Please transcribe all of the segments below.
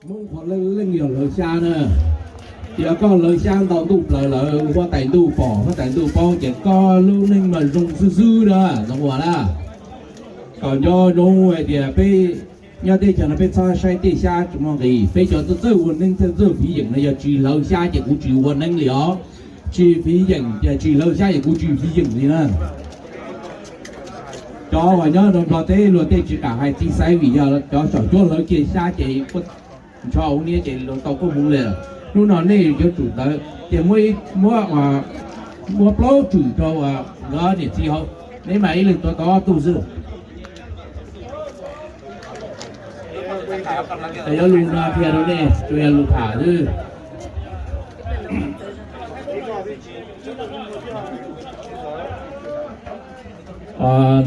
Hmoob qhov leej leej yog lawv xyab na. Yog koj lawv xyab ntau ntuj plaws lawm, huab tais ntuj pom, huab tais ntuj paub ces koj lub neej mas zoo xwb xwb na, Ntxoov Huas na. Kom nco ntsoov hais tias peb nyob teb chaws no peb txhob saib tej xyab tsis muaj nqis. Peb cov txawj txawj ua neeb txawj txawj fiv yeem no yog tsis lawv xyab ces kuv tsis ua neeb li os. Tsis fiv yeem ces tsis lawv xyab ces kuv tsis fiv yeem li na. Cov uas nyob rau Nplog teb luag tej tsis kam hais txiv xaiv vim yog cov saum cuab lawv kiag xyab ces ntsho hauv niab ces luag tau koob hmoov li. Hnub no nej yuav tsum ntawd ces muab, muab plaub tswm rau nkawd niam txiv hauv, neb mas ib leeg tuav tau ob tug xwb. Yog lus no qhia rau nej, tsuas yog lus tham xwb.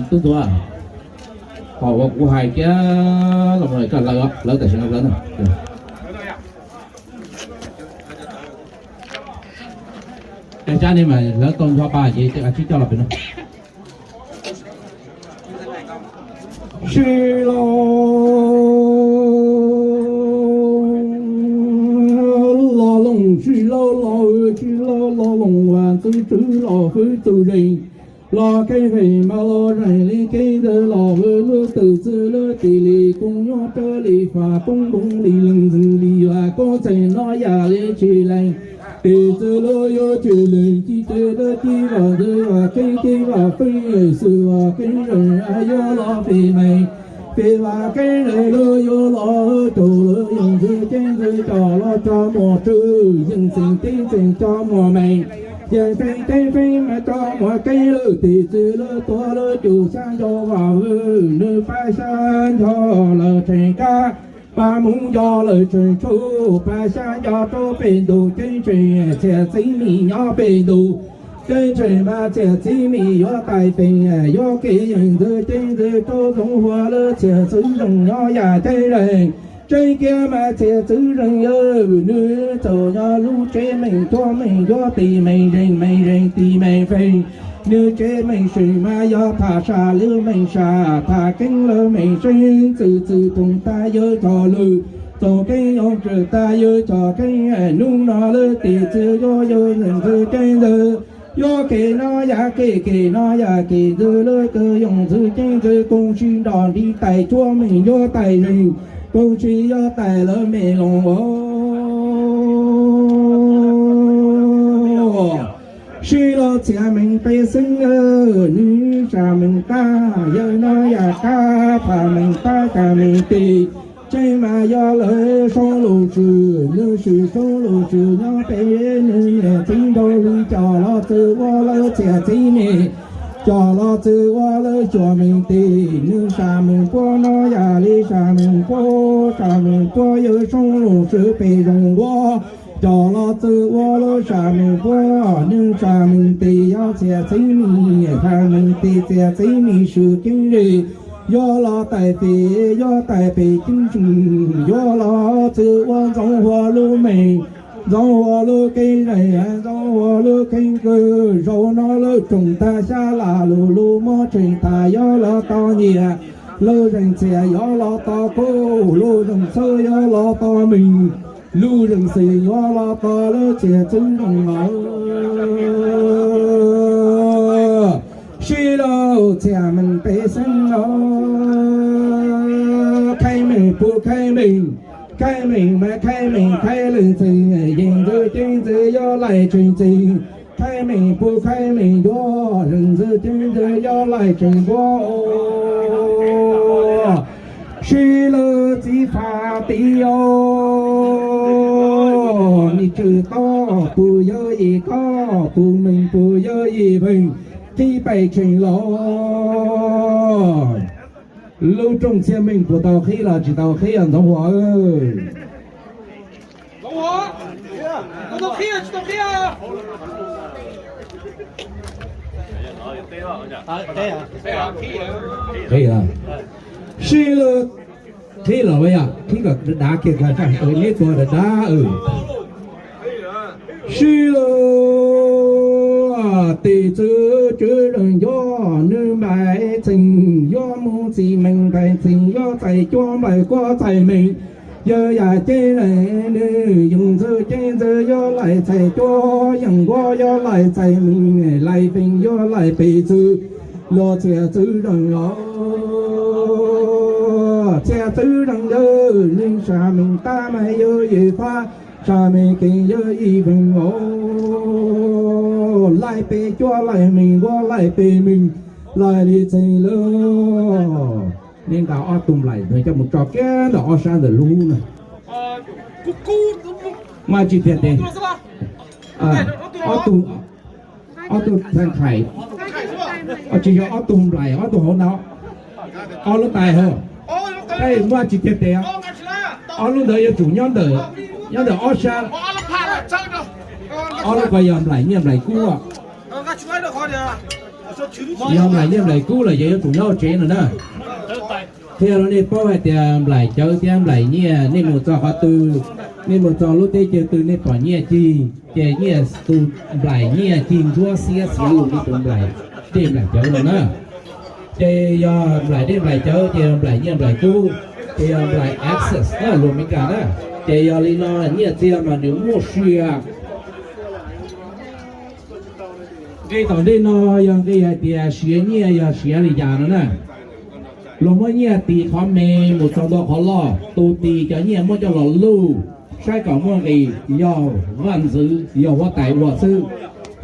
Tub Ntxuav, qhov uas kuv hais kiag los koj lawv, lawv tam sim no lawv na. Cov xyab ne mas lawv tau ncho pa ces tsib coj los pem no. Sib laug, los loos sib laug, los sib laug, los loos ua ntxwv tswv los hwv txuj zeeg, los keeb zeeg mas los zeeg li keeb ntxwv los hwv lub twm txwv lub tis li koob nyob raws li faj koob npoo li leej ntxwv li yuav koob txeeg no yam li tsis lees. Tis txwv lub yuav tsis lees ci txwv lub ci los ntxwv los keeb ci los feeb xwm los keeb zeeg yuav los fij meej. Fij los keeb zeeg lub yuav los caum lub yoog ntxwv ceeb ntxwv coj los tso muag tswv yeej txeeg teb txeeg coj muag meej. Yeej txeeg teb feeb mas coj muag keeb lub tis txwv lub tuav lub cus xyab nco vam vwm nws pab xyab nco lawv tseem kab. Pab hmoov nco lawv tseem tshuj, pab xyab nco rau pem ntuj ceeb tsheej txhiaj txiv mis nyob pem ntuj. Ceeb tsheej mas txhiaj txiv mis yuav tais peem yuav kev yeej ntxwv ceeb ntxwv rau Ntxoov Huas lub txhiaj txwv zeej nyob yam ceeb zeej. Tseeb kiag mas txhiaj txwv zeej yawg nws txawm nyob lub tsev meej cuab meej yuav tis meej zeej meej zeej tis meej feej. Nws tsev meej seem mas yog tham sam lub meej sam tham keeb lub meej seem txwv txwv phoom tag yawg txog lwm txog keeb yoog tswm tag yawg txog keeb hnub no lub tis txwv yuav yawg ntxwv ceeb ntxwv. Yuav kev no yam kev kev no yam kev ntxwv lub kws yoog ntxwv ceeb ntxwv koom sib nrog ntiv tais cuab meej yuav tais zeej koom sib yuav tais lawv meej loos. Sib laug txhiaj meej pej xeem, nws sam meej qab yawg no yam qab phaj meej pab kam meej tis. Tseeb mas yog lawv soob lus swm, nws swm soob lus swm nyob pem nws niam txiv nraug li coj los txwv ua lawv txhiaj txiv mes, coj los txwv ua lawv xyuas meej tis. Nws sam meej puab no yam li sam meej puab, sam meej puab yawg soob lus swm pem zoo nquab, coj los txwv ua lawv sam meej puab, nws sam meej tis yog txhiaj txiv mis, sam meej tis txhiaj txiv mis swm ceeb zeej. Yuav los tais pem, yuav tais pem ceeb zeej, yuav los txwv ua Ntxoov Huas lub meej, Ntxoov Huas lub keeb zeej, Ntxoov Huas lub keeb kwm. Zaum no lub tsoom tag xyab lam lug lub mob tseem tas yuav los tau nyiaj, lub zeej txhiaj yuav los tau kub, lub zeej txhawb yuav los tau meej, lub zeej xwm yuav los tau lub txhiaj txwv zeej los. Sib laug txhiaj meej pej xeem los, khaib meej puas khaib meej, khaib meej mas khaib meej khaib leej txheej, yeej ntxwv ceeb ntxwv yuav laij tseem txheej, khaib meej puas khaib meej yuav zeej ntxwv ceeb ntxwv yuav laij tseem nquab. Sib laug txiv faj tim os, me tswv tob puas yog yim kob, puas meej puas yog yim meej, qhib pais tseem los. Lub rooj txhiaj meej puas tau qhib los tsis tau qhib os Ntxoov Huas? Qhib, sib laug qhib los yog qhib kom dav kiag, neb tua dav dav. Sib laug tis txwv tswv zeej nco, nws npaim txheej yuav mus txiv meej npaim txheej yuav txais cuab npaim kuab txais meej. Yawg yam ceeb lees nws yoog ntxwg ceeb ntxwg yuav laim txhais cuab, yeej nkuab yuav laim txhais mees, laim feem yuav laim pes txwv, los txhiaj txwv zeej los txhiaj txwv zeej yawg, neeg sam mees tab mas yawg yim fab, sam mees kev yawg yim feem os. Laim pes cuab laim mees nkuab laim pes mees, laim li txheej lawm. Nej nqa ob tug nplaim ntawd coj mus tso kiag ntawm ob sab ntawm lub na. Maj tsis tiag tes. Ob tug, ob tug txheej khais, tsis yog ob tug nplaim, ob tug hauv no, ob lub tais hauv. Maj tsis tiag tes, ob lub ntawd yuav tsum nyob ntawm, nyob ntawm ob sab. Ob lub ko yog nplaim nyiaj nplaim kub. Yog nplaim nyiaj nplaim kub los ces yuav tsum nyob hauv tsev no na. Thiab los nej paub hais tias nplaim cawv thiab nplaim nyiaj, nej mus txog qhov twg, nej mus txog lub teb chaws twg nej pom nyiaj cig, ces nyiaj, tus nplaim nyiaj cig ntsuab xiab xiav lus li tus nplaim dej nplaim cawv no na. Ces yog nplaim dej nplaim cawv ces yog nplaim nyiaj nplaim kub, ces yog nplaim access na, lus Amelikas na. Ces yog li no nyiaj txiag mas nws muaj sia. Nqe tom ntej no yog nqe hais tias siav nyiaj yog siav li cas no na. Luag muab nyiaj tis qhov me mus txog ntua qhov loj, tus tis cov nyiaj muab coj los luj saib kom muaj nqis yog vaj ntxwv, yog huab tais ua xwb.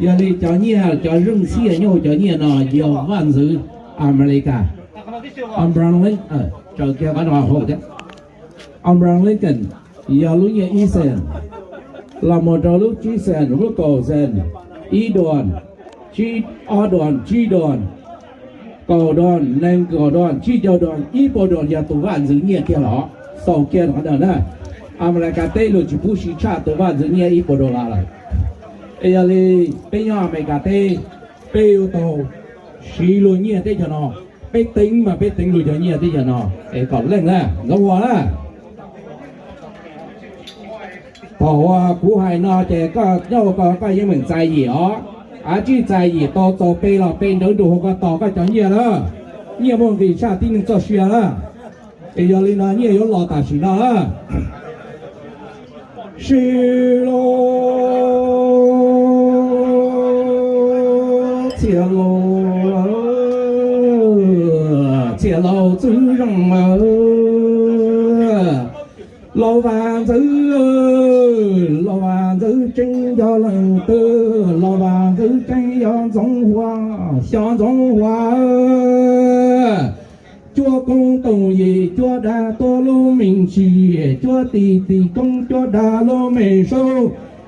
Yog li cov nyiaj, cov zeej txhiaj nyob hauv cov nyiaj no yog vaj ntxwv Amelikas. Abraham Lincoln, tsaws kiag qhov no hauv thiab. Abraham Lincoln yog lub nyiaj ib xees los mus rau lub tsib xees, lub kaum xees, ib dollars, tsib, ob dollars, tsib dollars, kaum dollars, nees nkaum dollars, tsib caug dollars, ib puas dollars yog tus vaj ntxwv nyiaj kiag los xaus kiag qhov ntawd na. Amelikas teb luag tsis pub siv tshaj tus vaj ntxwv nyiaj ib puas dollars lawm. Es yog li peb nyob Amelikas teb, peb yuav tau siv luag nyiaj teb chaws no, peb teev mas peb teev luag cov nyiaj teb chaws no es kom leej na, ntxoov ua na. Thaum uas kuv hais no ces koj nyob hauv ko koj yeej meem txais yim os. Av tsij txais yim tau txaus pe los pe nrawv nrug hauv ko tos koj cov nyiaj na. Nyiaj muaj nqis tshaj tib neeg txoj sia na. Es yog li no nyiaj yuav los tam sim no na. Sib lauj, txhia lauj, txhia lauj txwv zeej, lauj vaj ntxwv, lauj vaj ntxwv tseeb yog leej twg? Lauj vaj ntxwv tseeb yog Ntxoov Huas, xyov Ntxoov Huas. Cuab koob tooj yim, cuab dag tuab lub me ntsis, cuab tis tis koob, cuab dag lub me saub.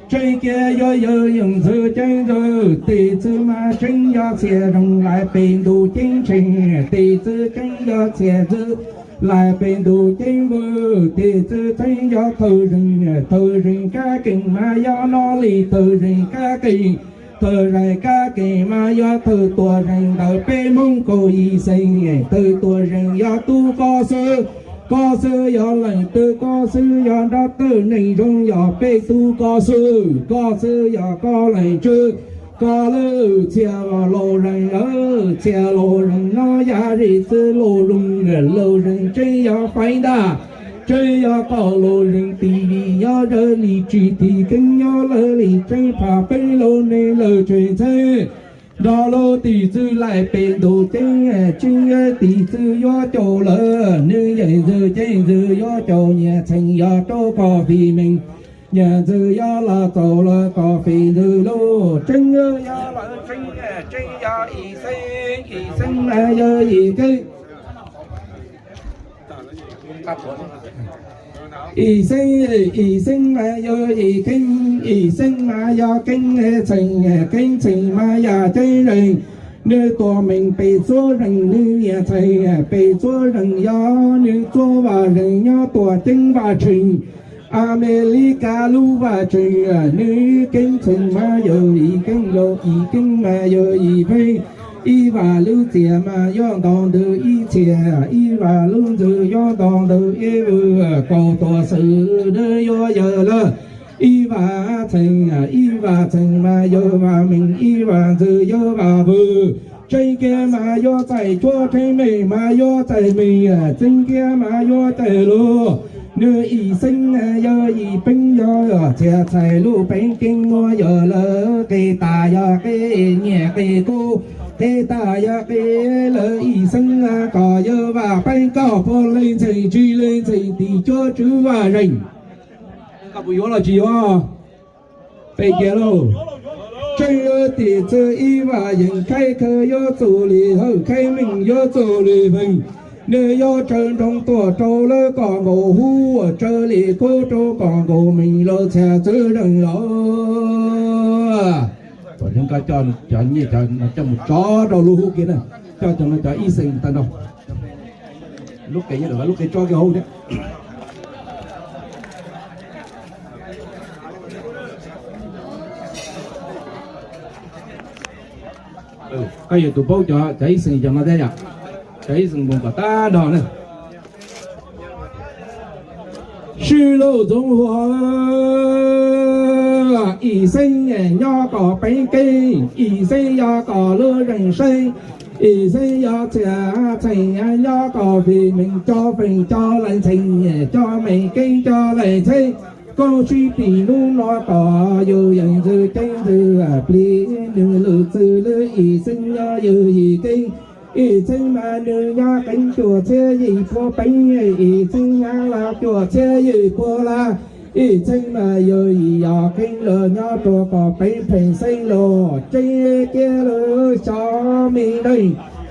Tseeb kiag yog yawg yeej ntxwv ceeb ntxwv, tis txwv mas tseeb yog txhia zeej, laim pes ntuj ceeb tsheej, tis txwv tseeb yog txhia txwv, laim pes ntuj ceeb vwj, tis txwv tseeb yog thawj zeej, thawj zeej kab kees mas yog noj li thawj zeej kab kees. Thawj zeej kab kees mas yog thawj tuam zeej ntawm peb Hmoob kaum yim xeem, thawj tuam zeej yog tub Koj Xwb. Koj Xwb yog leej twg? Koj Xwb yog nrog tawg neeg zoo, yog peb tub Koj Xwb. Koj Xwb yog koj leej twg? Koj lub txhia lauj zeej, txhia lauj zeej no yog zim txwv lauj lug, lauj zeej tseeb yog faiv ntaj, tseeb yog koj lauj zeej, tis vim nyob zawg li tsis tis keeb, nyob lawv li tseeb phaj peeb lauj neeg lawv tseem txheeb. Nrog lauj tis txwv laim pes ntuj ceeb, tseeb tis txwv yuav caum lawm, nws yeej ntxwv ceeb ntxwv yuav caum nyiaj txheej yog rau koj fim meej. Nyiaj ntxwv yog los txaus lawm koj fim ntxwv lauj, tseeb yog lawv tseeb, tseeb yog ib xeeb, ib xeeb mas yog ib keeb. Ib xeeb, ib xeeb mas yog ib keeb, ib xeeb mas yog keeb txheej, keeb txheej mas yog ceeb zeej. Nws tuam meej pes txuab zeej, nws nyiaj txheej pes txuab zeej, yog nws txuab vaj zeej nyob tuam ceeb vaj tseeg. Amelikas lub vaj tseeg, nws keeb txheej mas yog ib keeb, yog ib keeb mas yog ib feeb. Ib vaj lub txiaj mas yog nto ntawm ib txhia, ib vaj lub ntxwv yog nto ntawm ib vwj, kaum tuam xwm nws yuav yawg lawm. Ib vaj txheej, ib vaj txheej mas yog vaj meej, ib vaj ntxwv yog vaj vwj. Tseeb kiag mas yuav txais cuab, tseeb meej mas yuav txais meej, tseeb kiag mas yuav txais luag. Yog ib xeeb yog ib peeb yog txhiaj txhais lub peev keeb muab yog lawv qe tas yog qe nyiaj qe kub, qe tas yog qe lawv ib xeeb kom yog vam peeb kom puav leej ntxhee tsis leej ntxhee tim cuab tswv vaj zeeg. Koj puas yuav los tsis yuav? Peb kiag lauj. Tseeb yuav tim txwv ib vam yeej khaib khaws yuav txuj li hawm khaib meej yuav txuj li feej. Nws yuav tsaws nroog tuaj rau lawv kom nkaus hub, tsaws li kub rau kom nkaus meej los txhiaj txwv zeeg los. Kom cov nyiaj cov no coj mus tso rau lub hub kiag na, coj cov no cov ib xeem tag nrho. Lub qe nyob ntawm lub qe tso kiag hauv thiab. Koj yog tus paub cov ib xeem cov no thiab yom? Cov ib xeem mus kom tag nrho na. Sib lauj ntxoov huam, ib xeem nyob kom peev keeb, ib xeem yog kom lub zeeg seeb, ib xeem yog txhiaj txheem nyob kom fim meej cov feem cov leej txheem, cov meej keeb cov leej txheem. Koj sib tim hnub no kom yus yeej ntxwg ceeb ntxwg plig, nws lwm txwv lwm ib xeem nyob yus yim keeb. Ib txheeb mas nws nyob qeeb cuaj txhiab yim pua peev, ib txheeb nyob los cuaj txhiab yim pua lab. Ib txheeb mas yog yim yog qeeb los nyob rau kom peev pheej xeeb los tseeb kiag lawm xyov me neej,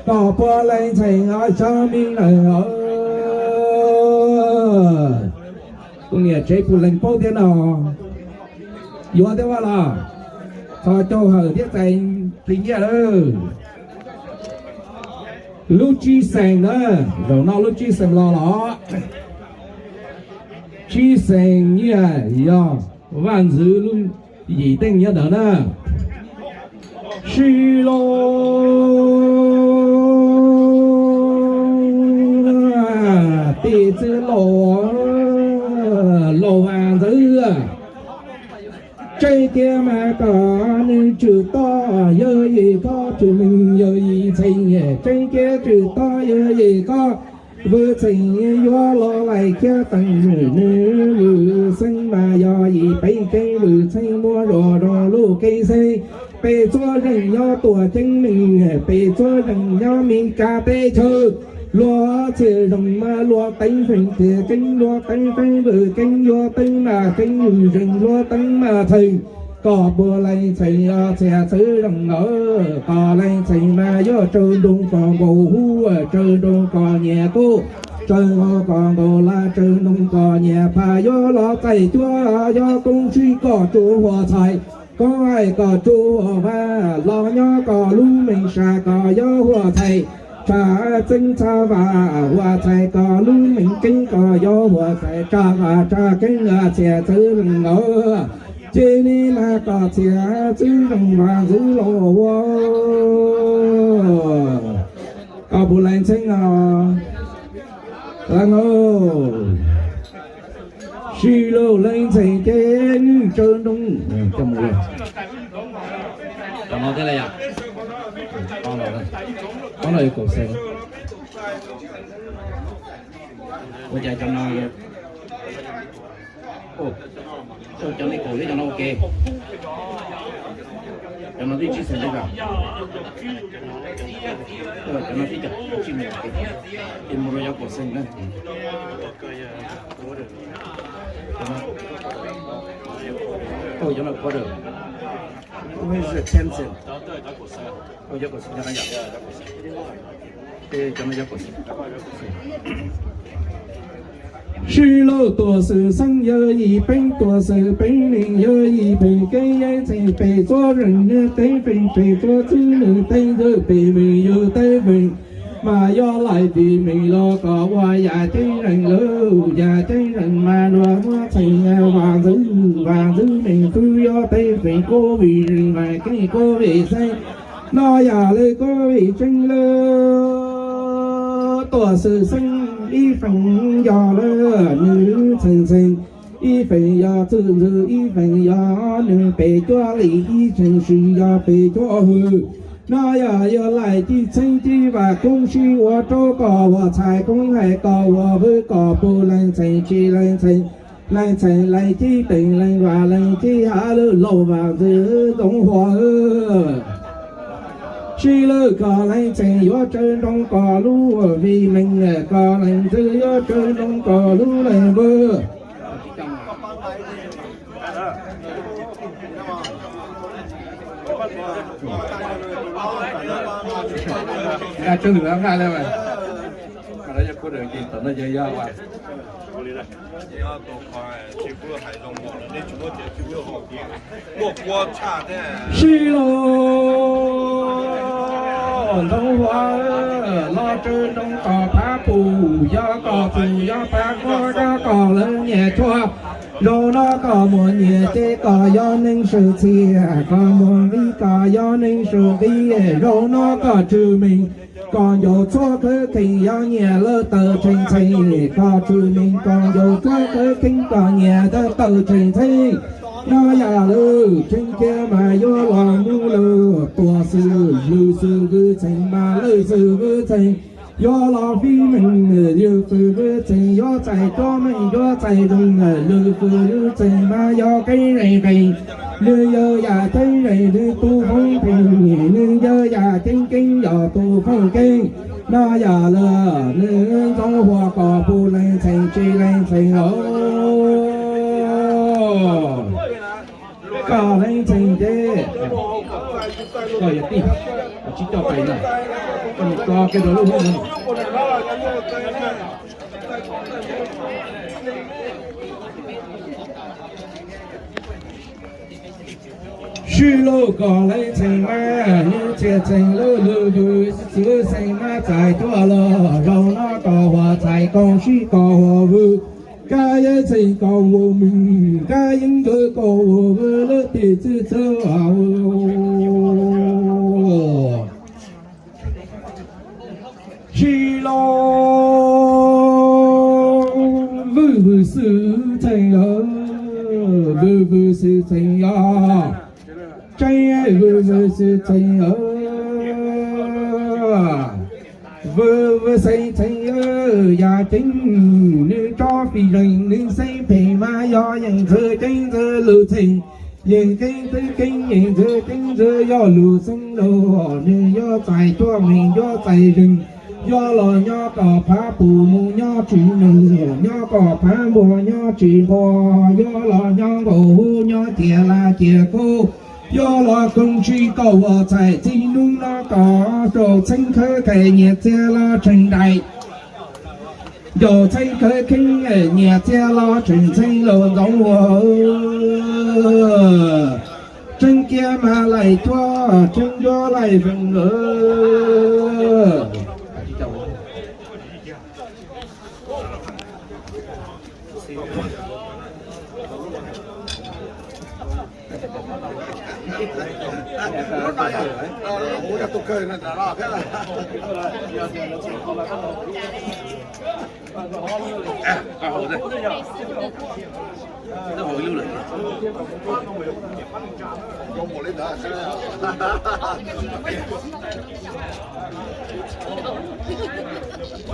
kom puav leej ntxhee xyov me neej. Tus niam tsev puav leej paub thiab no. Yuav thiab vaj los? Txhos caug hawm thiab txais plig nyiaj lawm. Lub tsib xeem na, zaum no lub tsib xeem los los. Tsib xeem nyiaj yog vaj ntxwv lub yim teej nyob ntawd na. Sib lauj, tim txwv laus, laus vaj ntxwv. Tseeb kiag mas kom nws tswm toj yog yim koj tswm meej yog yim txheej, tseeb kiag tswm toj yog yim koj vwm txheej yuav los laim kiag teem nws vwm xeeb mas yog yim peev keeb vwm txheej muab zos rau lub keeb xeeb. Peb txhua zeej nyob tuam ceeb meej, peb txhua zeej nyob Mes Kas teb chaws, luag txhia zoo mas luag teev feem txhia keeb, luag teev feem vwm keeb, luag teev mas keeb vwm zeej, luag teev mas txheej. Kom puav leej ntxhee txhia txwv zeej nawb, kom leej ntxhee mas yuav tsaws nroog kom nkaus hub, tsaws nroog kom nyiaj kub, tsaws nkaus kom nkaus lab, tsaws nroog kom nyiaj phaj yuav los txais cuab, yog koob tsib kom tsuas huam txhais, koob haim kom tsuas huam vaj, los nyob kom lub meej sam kom yog huam txhais, tshaj txeeb txhaj vam huam txhais kom lub meej keeb kom yog huam txhais, tshaj vam tshaj keeb txhia txwv zeej nawb. Cia li mas kom txhia txwv zeej vaj ntxwv laus ua. Kom puav leej ntxhee os. Tag no, sib lauj, leej ntxhee ces nws tsaws nroog. Cov no thiab la yom? Ob no yog kaum xees. Ua cas cov no, cov no kaum thiab cov no ua ke. Cov no twb tsib xees thiab. Cov no twb tsib xees, ces mus rau cov kaum xees na. Cov no quarter. Ten cent. Sib lauj, tuam xwm xeeb yog yim peev, tuam xwm peev neeg yog yim peev keeb, yeej txheej pem txhua zeej nws teev feem, pem txhua txwv nws teev ntxwv, pem meej yug teev feem. Mas yog laim tim meej los kom ua yam ceeb zeej lawm, yam ceeb zeej mas luag muab txheej vaj ntxwv, vaj ntxwv meej twb yog teev feem COVID zeej, mas keeb COVID xeeb. No yam li COVID tseeb lawm, tuam xwm xeeb ib feem yog lawm nws txheej txheej, ib feem yog txwv ntxwv, ib feem yog nws pem cuab li, ib txheej sis yog pem cuab hwm. No yog yog laim cib txheeb cib vam koob sib ua rau kom ua txhais koob hais kom ua vwm kom puj leej txheem tsis leej txheem, leej txheem leej cib teem leej vam leej cib hav lwm laus vam ntxwv Ntxoov Huas. Sib lwm kom leej txheem yuav tsawg nroo kom lub vim meej, kom leej ntxwv yuav tsawg nroo kom lub leej vwm. Sib lwm Ntxoov Huas, los tsawg nroo kom pab puj, yog kom puj yog pab huab, yog kom lawv nyiam tshuaj. Zaum no kom muaj nyiaj ces kom yog neeg sawv txhia, kom muaj nqi kom yog neeg sawv nqi. Zaum no kom tswv meej kom ncaus txhua khawv kheej, yog nyiam lawv tawm tseem txheej, kom tswv meej kom ncaus txhua khawv kheej, kom nyiam lawv tawm tseem txheej. No yam lwm tseeb kiag mas yuav los mus lawm tuaj xwb, lwm xwm vwm txheej mas lwm xwm vwm txheej yuav los fij meej, lwm xwm vwm txheej yuav txais cuab meej yuav txais zeeg, lwm xwm vwm txheej mas yog keeb zeej qees, nws yog yam ceeb zeej, nws tus foob pheej, nws yog yam ceeb keeb yog tus foob keeb. No yam lwm nws Ntxoov Huas kom puj leej txheem tsis leej txheem os. Kom leej txheem ces koj yog tij, tsib caug pais na, koj mus tso kiag rau lub hoob no. Sib lwm kom leej txheem mas nws txhia txheem lwm lwm vwm xwm txheej mas txais cuab los zaum no kom huas txhais koob sib kom huas vwm, kab yeeb txheej kom vwm meej, kab yeeb vwm kom vwm lwm tim txwv txwv. Sib lwm vwm vwm xwm txheej os, vwm vwm xwm txheej os, tseeb vwm vwm xwm txheej os. Vwm vwm xeeb txheej yam ceeb, nws tso fij zeej, nws xeeb phem mas yog yeej ntxwv ceeb ntxwv lwm txheej, yeej ceeb ntxwv ceeb yeej ntxwv ceeb ntxwv yog lwm xeeb lawm, nws yuav txais cuab meej yuav txais zeeg, yuav los nyob kom phav pum mus nyob tsis nug, nyob kom phav npua nyob tsis npua, yuav los nyob nkaus huv nyob ciam laj ciam kaub, yuav los koom tsis kom huas txhais txij hnub no kom saum txheeb khawv kheej nyias txiag los tseem daim, ncaus txheeb khawv kheej nyias txiag los tseem txheej los Ntxoov Huas. Tseeb kiag mas laim cuab, tseeb cuab laim zeeg.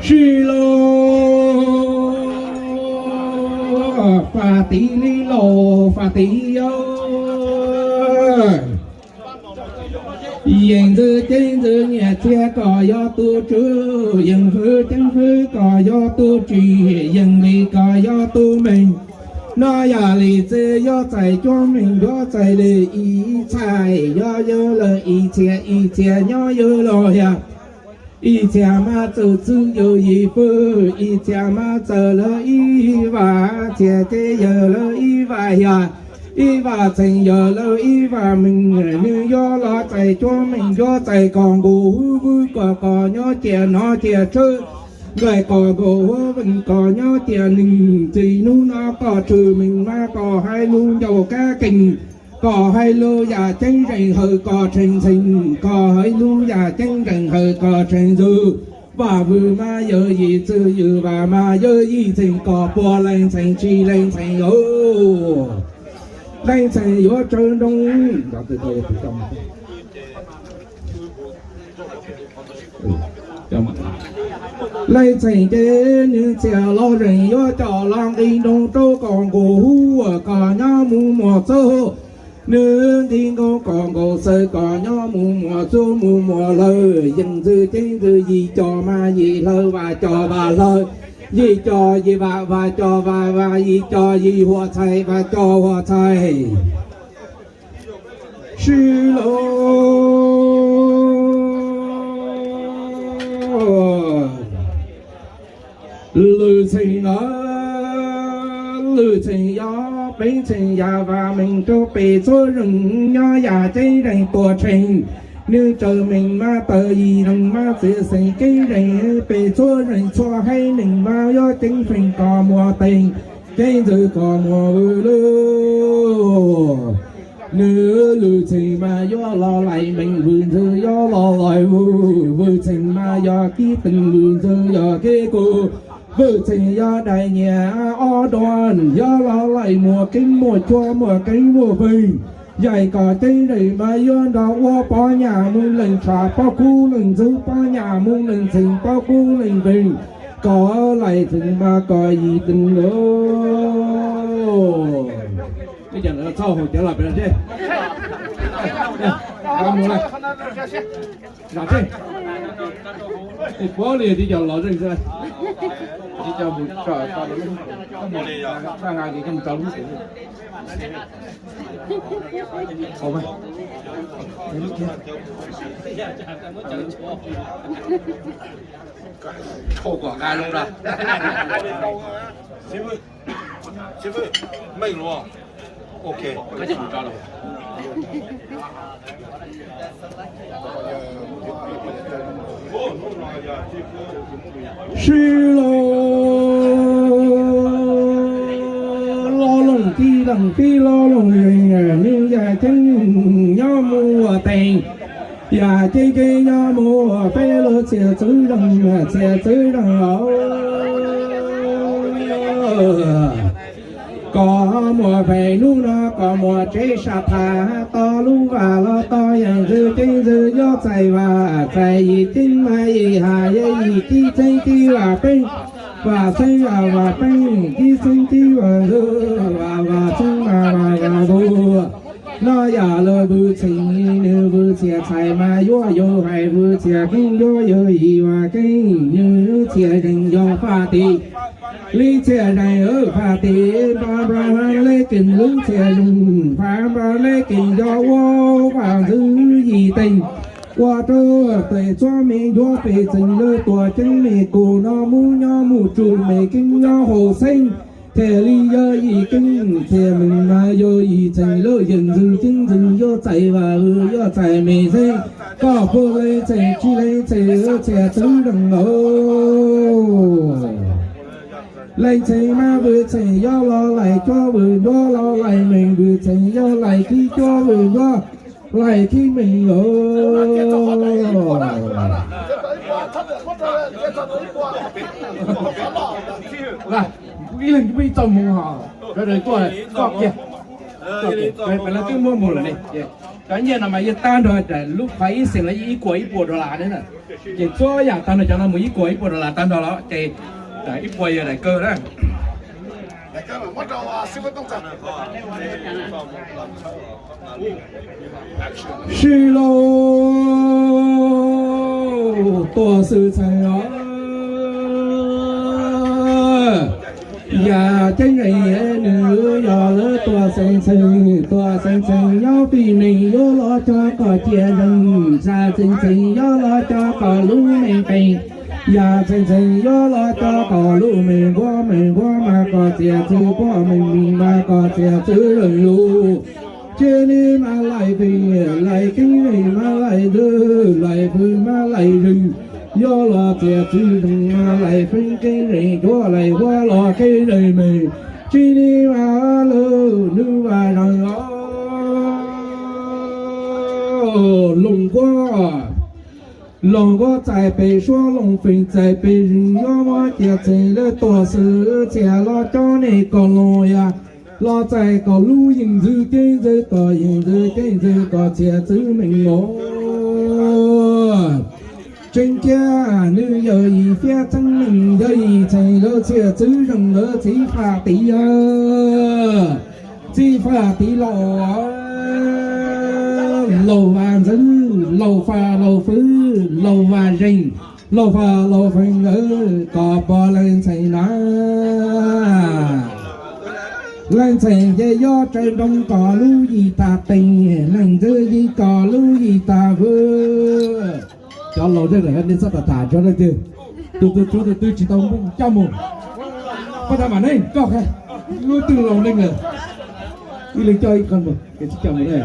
Sib lwm faj tim li laus faj tim yawg. Yeej ntxwv ceeb ntxwv nyias txiag kom yog tus tswv, yeej hwv ceeb hwv kom yog tus tsim, yeej li kom yog tus meej. No yam li txiv yuav txais cuab meej yuav txais li ib txhais, yog yawg lawm ib txhia, ib txhia nyob yawg los yog ib txhia mas txawm txwv yawg yim fwj, ib txhia mas txawm lawv ib vam txhia ces yawg lawv ib vam yog ib vam txheej yawg lawv ib vam meej. Nws yuav los txais cuab meej yuav txais kom nkaus huv vwm kom kom nyob ciam no ciam tshawb, nqaim kom nkaus huv veej kom nyob ciam neeg. Txij hnub no kom tswv meej mas kom hais lus ncaus kab keeg, kom hais lus yam ceeb zeej hawm kom tseem ntxheev, kom hais lus yam ceeb zeej hawm kom tseem ntxwv. Vam vwm mas yawg yim txwv yawg vam mas yawg yim txheej kom puav leej txheej tsis leej txheej os. Leej txheej yuav tsawg nroo. Leej txheem ces nws txias los zeem yuav coj los nqi nroo rau kom nkaus huv uas kom nyob mus muas txuj, nws nqi nkaus kom nkaus xaws kom nyob mus muas txuj mus muas lawm. Yeej ntxwv ceeb ntxwv yim cos mas yim hlawv, vam cos vam hlawv, yim cos yim vam, vam cos vam vam, yim cos yim huam txhais, vam cos huam txhais. Sib laug, lwm txheem no, lwm txheem yog Peeb Txheem Yaj Vam Meej rau pem txhua zeeg nyob yam ceeb zeeg tuam tshee. Nws tsaws meem mas tawm yim zeeg mas txiav xeem ceeb zeeg pem txhua zeeg txhua haiv neeg mas yuav ceev feem kom muas teem, ceeb ntxwv kom muas vwm lug. Nws lwm txheem mas yuav los laim meem, vwm ntxwv yuav los laim vwm, vwm txheem mas yog kib teem, vwm ntxwv yog kib kub, vwm txheem yog daim nyiam ob dua, yuav los laim muas keeb muas tshuaj muas keeb muas feej. Yaim kom ceeb zeem mas yuav nrog ua pov nyam mus leej tsham pov kub leej ntxwv, pov nyam mus leej txheem pov kub leej feej, kom laim txheem mas kom yim teem lug. Txhob haus cawv los pem zej. Zam zej. Puab li tib co los zeej xwb. Tib co mus tso, tso lub, tso lub. Tshau kom nqa zoo da. Meej lug. Ok. Sib laug, lo looj tib leeg tib lo looj zeej, nws yam ceeb nyob mus ua teem, yam ceeb ceeb nyob mus ua peb lub txiav txwv zeej, txiav txwv zeej os. Kom muaj feem hnub no kom muaj tsev sam tham, tau lub vaj los tau yeej ntxwv ceeb ntxwv yuav txais vaj txais yim ceeb mas yim has yim tib txheeb tib vaj peeb, vaj txheeb vaj vaj peeb tib txheeb tib vaj ntxwv, vaj vaj txheeb mas vaj vaj ntxwv. No yog lawv vwm txheem, nws vwm txiav txhais mas yuav yog hais, vwm txiav keeb yuav yog yim vaj keeb, nws txiav zeej yog faj tim. Li txiav zeej faj tim npa npa le keej, lub txiav zeej faj npa le keej yog ua vaj ntxwv yim teem, ua rau tes txuab me ncuav pes txeem lawv tuam ceeb me kus no mus nyob mus tsum me keeb nyob hauv xeeb. Thiaj li yog yim keeb thiaj meem mas yog yim txheem lawv yeej ntxwv ceeb ntxwv yuav txais vaj yuav txais me xeeb. Koj puav leej txheem tsis leej txheem txiav txwv zeej lauj. Leej txheem mas vwm txheem yog los laim cuab vwm ncuab los laim meem, vwm txheem yog laim kib cuab vwm ncuab laim kib meem lauj. Ib leeg pub ib txoj moo ho, sawv daws tuaj koj kiag. Peb lawv twb muab mus lawm ne. Cov nyiaj no mas yog tag nrho lub qhov ib xeem los yog ib puas ib puas dollar ne na. Ces txhua yam tag nrho cov no mus ib puas ib puas dollar tag nrho los ces ib puas yog daim kawg na. Sib laug, tuam xeem Ntxhee os, yam ceeb nws yog lawv tuam xeem Ntxhee, tuam xeem Ntxhee nyob fij meej yuav los coj kom cia zeeg, yam xeem Ntxhee yuav los coj kom lub meej qees, yam xeem Ntxhee yuav los coj kom lub meej npuab, meej npuab mas kom txiav txwv, npuab meej meej mas kom txiav txwv zeeg lug. Cia li mas laim fij, laim keeb zeeg mas laim ntxwv, laim fwj mas laim zeeg, yuav los txiav txwv zeeg mas laim feeb keeb zeeg, yuav laim huab los keeb zeeg meej. Cia li mas lug nws vaj zeeg os. Looj npuab, looj npuab txais pem suab, looj feej txais pem zeeg, yuav muab cia txheem lawv tuam xwm txhia los coj nej kom los yam los txais kom lub yeej ntxwv ceeb ntxwv, kom yeej ntxwv ceeb ntxwv, kom txhia txwv meej os. Tseeb tiag, nws yog yim fiab txheeb meej, yog yim txheem lawv txhiaj txwv zeej lawv txiv faj tiv, txiv faj tiv laus, laus Vaj Ntxwv, laus Faj laus Fwv, laus Vaj Zeej, laus Faj laus Feej, kom pom leej txheem na. Leej txheem ces yuav tsaws nroo kom lub yim tag teeg, leej ntxwv yim kom lub yim tag vwm. Cov laus zej zog nej txhob tham tham tsuav leej twg, tus twg tsuav tus twg tsis tau coj mus. Pab tag mam neej coj, lub twg laus neeg lawm, ib leeg coj ib qho mus, tsis coj mus na.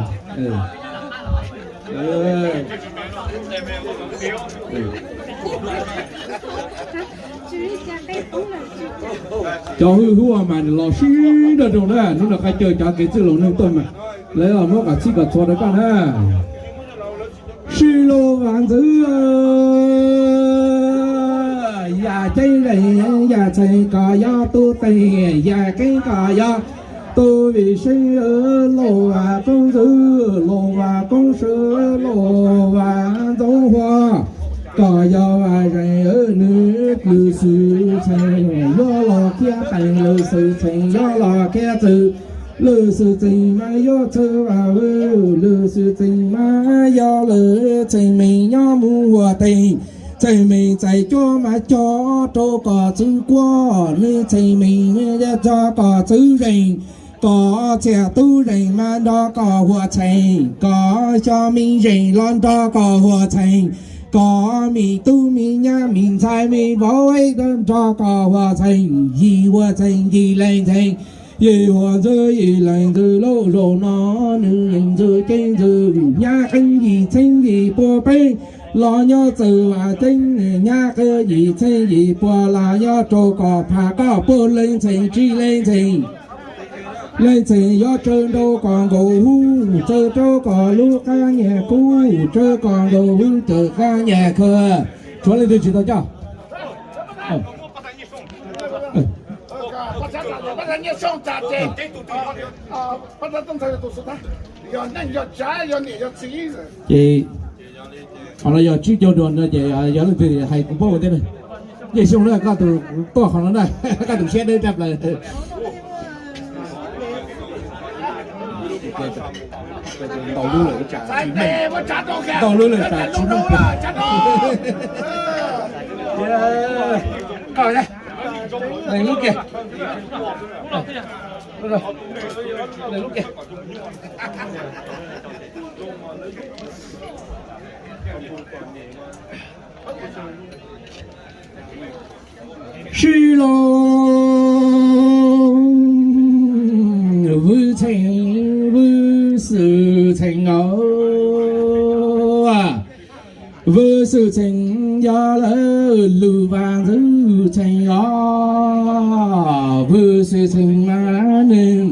Cov hwj huaj mas nws los sib nrog rau na, hnub no qhov caw cov kev txwj laus neeg tuaj mas lawv muab kom txhij kom txhua rau koj na. Sib laus Vaj Ntxwv, yam ceeb zeej yam txheem kom yog tub teeg, yam keeb kom yog tub vim seeb, laus Vaj Koob Ntxwv, laus Vaj Koob Swm, laus Vaj Ntxoov Huab, kom yog Vaj Zeej nws lwm xwm txheem yuav los khiav teeg, lwm xwm txheem yuav los khiav txwv, lwm xwm txheem mas yuav txwv Vaj Vwm, lwm xwm txheem mas yog lwm txheem meej nyob mus ua teeg. Txheem meej txais cuab mas cog rau kom txwv kuab, nws txheem meej cog kom txwv zeej, kom txhiaj tub zeej mas nrog kom huam txheej, kom xyov meej zeej los nrog kom huam txheej, kom meej tub meej nyab meej ntxhais meej vauv nrog kom huam txheej, yim huam txheej yim leej txheej, yim huam ntxwv yim leej ntxwv lub zaum no, nws ntxwv ceeb ntxwv nyab qeeb yim txheeb yim pua peeb los nyob txwv Vaj ceeb, nyab qeeb yim txheeb yim pua los nyob rau kom phaj koj pua leej txheej tsis leej txheej. Leej txheej yuav tsaws nroo kom nkaus hub, tsaws rau kom lub qab nyiaj kub, tsaws kom nkaus hub tsaws qab nyiaj khw. Tsuav leej twg tsis tau coj? Ces qhov no yog tsib caug dua no ces yog leej twg hais kuv paub ua ntej na. Ncej Xyooj na, koj tus tuaj qhov no na, koj tus siab dawb tshaj plaws. Ntau lub lawm tsam tsis meej, ntau lub lawm tsam tsis meej. Lees lub kiag, lees lub kiag. Sib laus Vwm Txheej, Vwm Xwm Txheej os. Vwm Xwm Txheej yog lawv lwm Vaj Ntxwv Txheej os. Vwm Xwm Txheej mas nws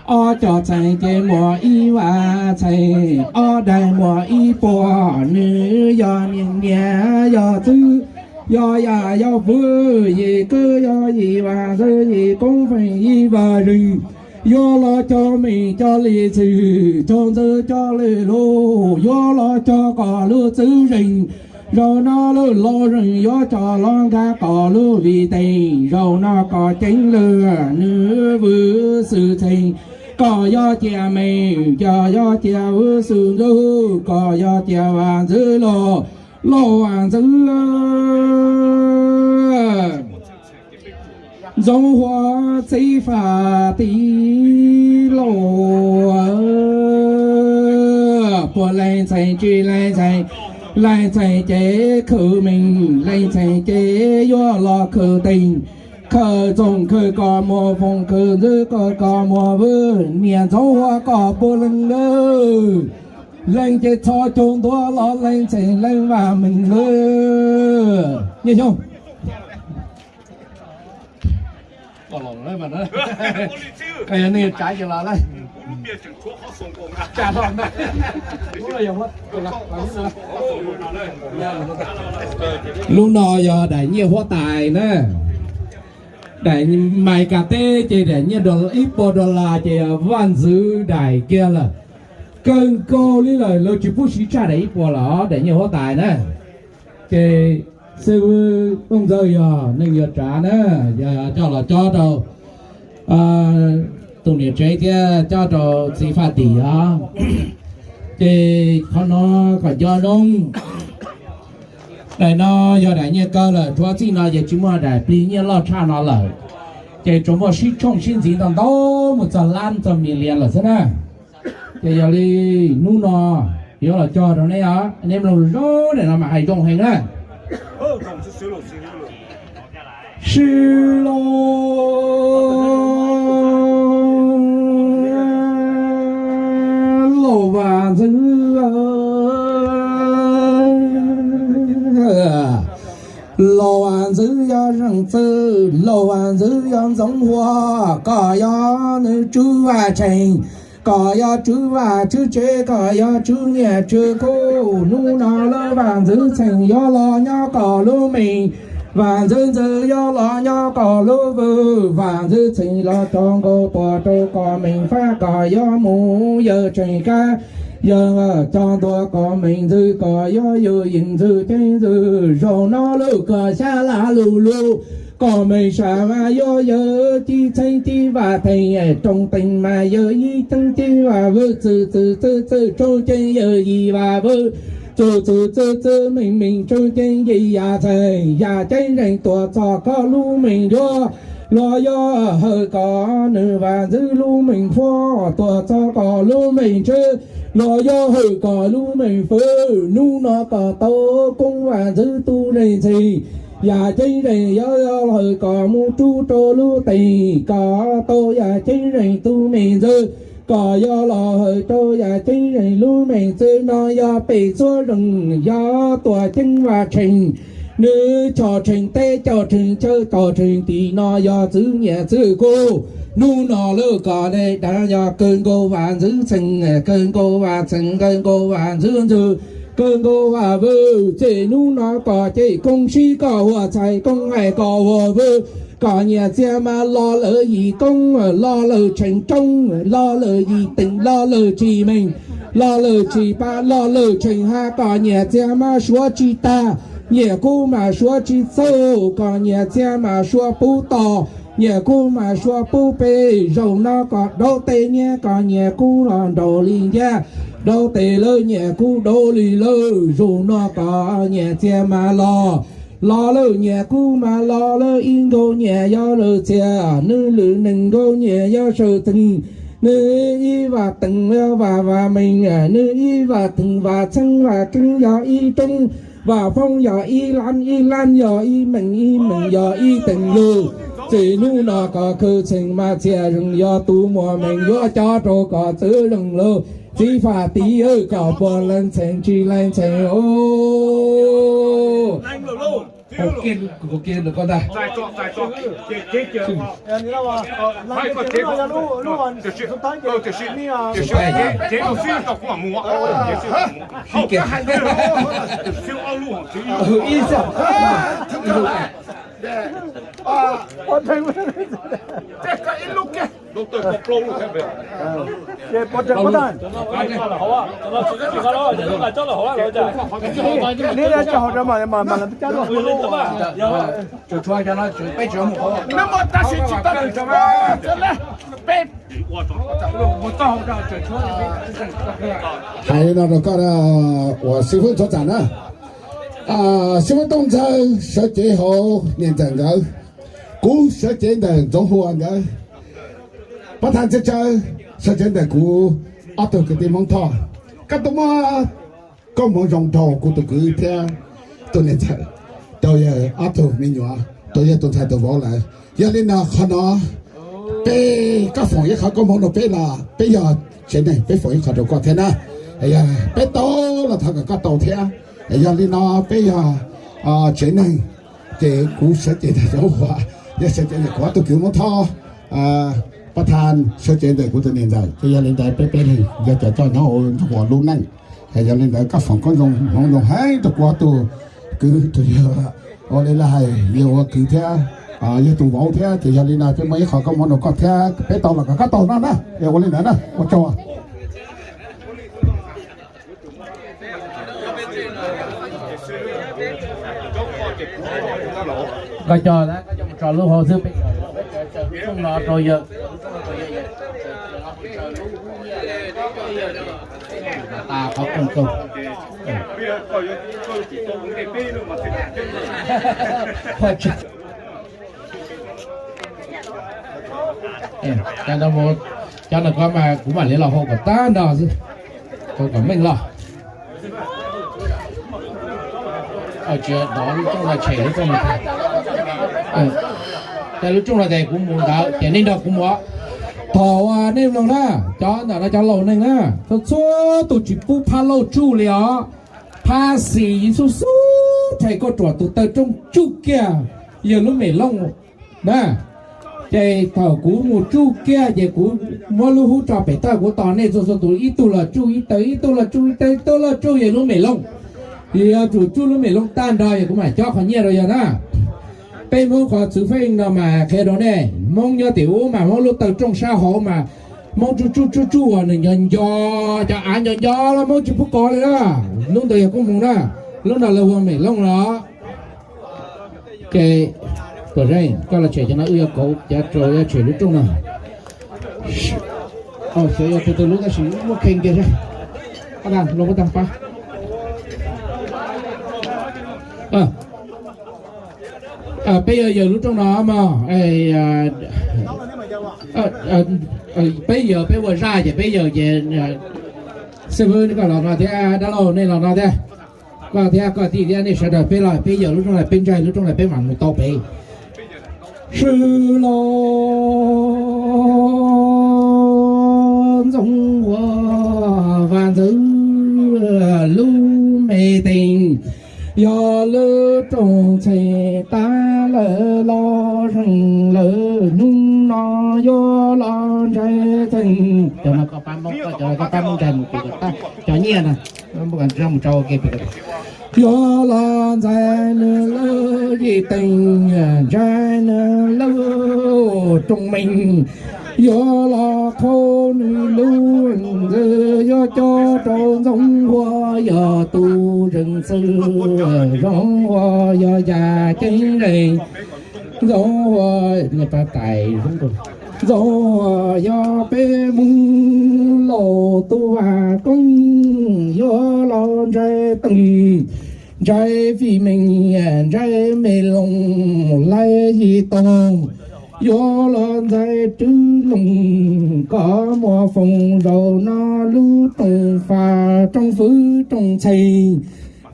ob cov txheej ces muaj ib vaj txheej, ob daim muaj ib puas, nws yog niam niam yog txwv, yog yam yog vwm, yim kwv yog yim Vaj Ntxwv yim koob feej yim Vaj Zeej. Yuav los cog meej cog li txwm, cog ntxwv cog li lus, yuav los cog kom lub txwv zeej. Zaum no lub laus zeej yuav coj los nkag kom lub vim teej, zaum no kom ceev lwm nws Vwm Xwm Txheej. Kom yog cia meej, kom yog cia Vwm Xwm Ntxwv, kom yog cia Vaj Ntxwv los, laus Vaj Ntxwv. Ntxoov Huab txiv faj tiv laus, puas leej txheej tsis leej txheej, leej txheej ces khwv meej, leej txheej ces yuav los khwv teej, khwv txooj khwv kos muag foom, khwv ntxwv kos kos muag vwm, niam Ntxoov Huab koj puav leej lawm. Leej ces txhob caug ntua los leej txheej leej vam meej lawm. Nyiaj Xyooj. Yog nej tsav ces los lawm. Lub no yog daim nyiaj huab tais na. Daim Meskas teb ces daim nyiaj ib puas dollar ces yog Vaj Ntxwv daim kiag lawm. Kawg nkaus li lawm, lawv tsis pub siv tshaj daim ib puas lawm, daim nyiaj huab tais na. Ces xib hwb Tooj Ntxawg yog neeg yuav tsav na, yog coj los cob rau tus niam tsev thiab cob rau txiv Faj Tim os. Ces qhov no kom nco zoo, daim no yog daim nyiaj kawg lawm, rhuav txij no ces tsis muaj daim plig nyiaj loj tshaj no lawm. Ces tsuas muaj sib tshooj sib ntxiv ntau ntau mus txog lab txog million lawm xwb na. Ces yog li hnub no yuav los cog rau neb os, neb mloog zoo zoo, daim no mas hais zoo heev na. Sib los, laus Vam Ntxwv, laus Vam Ntxwv yog Zeem Txwj, laus Vam Ntxwv yog Ntxoov Huas, koj yog nws tswv Vam Tsheej, koj yog tswv Vam tswv tsev, koj yog tswv nyiaj tswv kub. Hnub no lawv Vam Ntxwv Txheej yuav los nyob koj lub meej, Vam Ntxwv Ntxwv yuav los nyob koj lub vwm, Vam Ntxwv Txheej los tso nkaus tuaj rau koj meej fab, koj yuav mus yawg Tsheej Kab, yawg coj ntua koj meej Ntxwg, koj yuav yug yeej Ntxwg ceeb Ntxwg. Zaum no lub koj xyab laj lug lug, koj meej sam mas yuav yawg Cib Txheeb Cib Vaj Theej, Rooj Teej mas yawg Yib Teeb Cib Vaj Vwm, Txwj Txwj Txwj Txwj Tsoog Ceeb yawg Yim Vaj Vwm, Txwj Txwj Txwj Txwj Meej Meej Tsoog Ceeb Yim Yaj Txheej, Yaj Ceeb Zeej tuaj txog koj lub meej nruab, los yog hawm koj nws Vam Ntxwv lub meej huab, tuaj txog koj lub meej tswv, los yog hawm koj lub meej fwv. Hnub no koj tau koob Vam Ntxwv tus neeg ntxhee, Yaj Ceeb Zeej yuav hawm koj mus rub rau lub teej, koj tau Yaj Ceeb Zeej tus me ntxwg, koj yuav los hawm rau Yaj Ceeb Zeej lub meej txwv. No yog peb txhua leej yog tuaj ceeb Vaj Tsheej, nws coj Tsheej teb coj Tsheej chaw coj Tsheej tim, no yog txwv nyiaj txwv kub. Hnub no lawv koj dej dam yog kawg nkaus Vam Ntxwv Txheej, kawg nkaus Vam Txheej, kawg nkaus Vam Ntxwv Ntxwg, kawg nkaus Vam Vwm. Ces hnub no koj cem koob sib koj huam txhais, koob hais koj huam vwm, koj nyiaj txiag mas los lawm Yim Koob, los lawm Tsheej Roob, los lawm Yim Teej, los lawm Tsis Meej, los lawm Tsis Pab, los lawm Tsheej Hab, koj nyiaj txiag mas suav tsis tag, nyiaj kub mas suav tsis txaus, koj nyiaj txiag mas suav pub tod, nyiaj kub mas suav pub pem. Zaum no koj daub tes nyiaj, koj nyiaj kub los nraug li ncaj, daub tes lawm nyiaj kub daub li lawm. Zaum no koj nyiaj txiag mas los, los lawm nyiaj kub mas los lawm, ib nkaus nyiaj yog lawm txiag, nws lwm neeg nkaus nyiaj yog Sawv Txeeg, nws ib Vam Teej yog Vam Vam Meej, nws ib Vam Theej Vam Txheeb Vam Keeb yog ib roob, Vam Foob yog ib lab, ib lab yog ib meej, ib meej yog ib teej lug. Txij hnub no koj khwv txheej mas txhiaj zeeg, yog tus muaj meej yuav cob rau koj txwv zeeg lug. Txiv Faj Tim, koj puas lees txheej tsis lees txheej os? Hais no rau koj uas xib fwb Ntxhuav Txam na, xib fwb Tooj Ntxawg sawv cev hauv niam ntxawm nkawd, kuv sawv cev ntawm Ntxoov Hua nkawd, pab thaj Txiaj Tsawb sawv cev ntawm kuv ob tug kwv tij Hmoob Thoj. Koj tau muab koob hmoov zoo rau kuv tus kwv thiab tus niam ntxawm, rau yawg ob tug me nyuam, rau yawg tus ntxhais tus vauv lawm. Yog li no qhov no peb, koj foom ib qho koob hmoov rau peb los peb yog tsev neeg, peb foom ib qho rau koj thiab na. Peb tau los thov kom koj tau thiab. Yog li no peb yog tsev neeg, ces kuv sawv cev ntawm Ntxoov Hua, yog sawv cev ntawm kuv ob tug kwv Hmoob Thoj, pab thaj sawv cev ntawm kuv tus niam ntxawm, ces yog li ntawd peb peb leeg yog cov coj nyob hauv Ntxoov Hua lub neej. Yog li ntawd koj foom koob zoo hmoov zoo heev rau kuv ob tug kwv tus yawg, ua li lawv hais yawg ua kwv thiab yawg tus vauv thiab. Ces yog li no peb muaj ib qho koob hmoov rau koj thiab, peb tau los kom koj tau no na. Ua li ntawd na, ua tsaug. Koj coj, koj coj mus tso lub hauv xwb, peb tsaws lub rooj no rau yawg. Tas qhov kooj koog. Cov no ko mas kuv mam li los hau kom tag nrho xwb, hau kom meej los. Tsis dov lub rooj no, tshem lub rooj no. Ces lub rooj no ces kuv mus ntawd ces nej nrog kuv mus. Thaum nej mloog na, cov ntawm no cov laus neeg na, txhua txhua tus tsis pub phab lauj tsuj li os. Phab xis xub xub rhe koj ruam tus taw rooj tsuj kiag yawg lub mem looj na. Ces thaum kuv mus tsuj kiag ces kuv muab lub hub tso pem tawj, kuv tos nej txhua txhua tus ib tug los tsuj ib taw, ib tug los tsuj ib taw, ib tug los tsuj yawg lub mem looj. Yog yuav tsum tsuj lub mem looj tag nrho yog kuv mam cob qhov nyiaj rau yawg na. Peb Hmoob qhov txwv feej no mas qhia rau nej, Hmoob nyob tim ub mas Hmoob lub taw rooj sab hauv mas Hmoob tsuj tsuj tsuj tsuj uas nws nco nco, cov av nco nco los Hmoob tsis pub kov li na. Lub ntawd yog koob hmoov na, lub no lawv hu ua mem looj los. Ces tuam zeej, koj los tshem cov no, wb yuav kauv cov rau, yuav tshem lub rooj no. Xyov yog tus twg lub tab sis muab kheej kiag seb. Pab tag, los pab tag pab. Peb yuav yawg lub rooj no mog. Peb yawg peb ua zaj ces peb yawg ces, xib fwb koj los no thiab, dab laug nej los no thiab, koj thiab koj tij thiab nej sawv daws peb los peb yawg lub rooj no, peb ntsaig lub rooj no peb mam mus tau pem. Swb los Ntxoov Huas Vaj Ntxawg lub me teem, yog lub rooj txheem tab lawm los zeeg lawm hnub no yuav los ntshai txheej. Cov no koj pab Hmoob, koj cov no koj pab Hmoob ntshai mus pem cov nyiaj na, mus tso ua ke pem. Yuav los ntxais nws lub yim teem, ntshai nws lub rooj meej, yuav los qhau nws lub ntxwg, yuav cob rau Ntxoov Huas yog tus zeej txwv, Ntxoov Huas yog yaj ceeb zeej, Ntxoov Huas, Ntxoov Huas yog peb Hmoob laus tus vaj koob, yuav los ntshai teem, ntshai fim meej, ntshai me looj laij yim toog, yuav los ntxais rwb loog kom muaj foom zaum no lub rooj faj rooj fwv rooj txheej.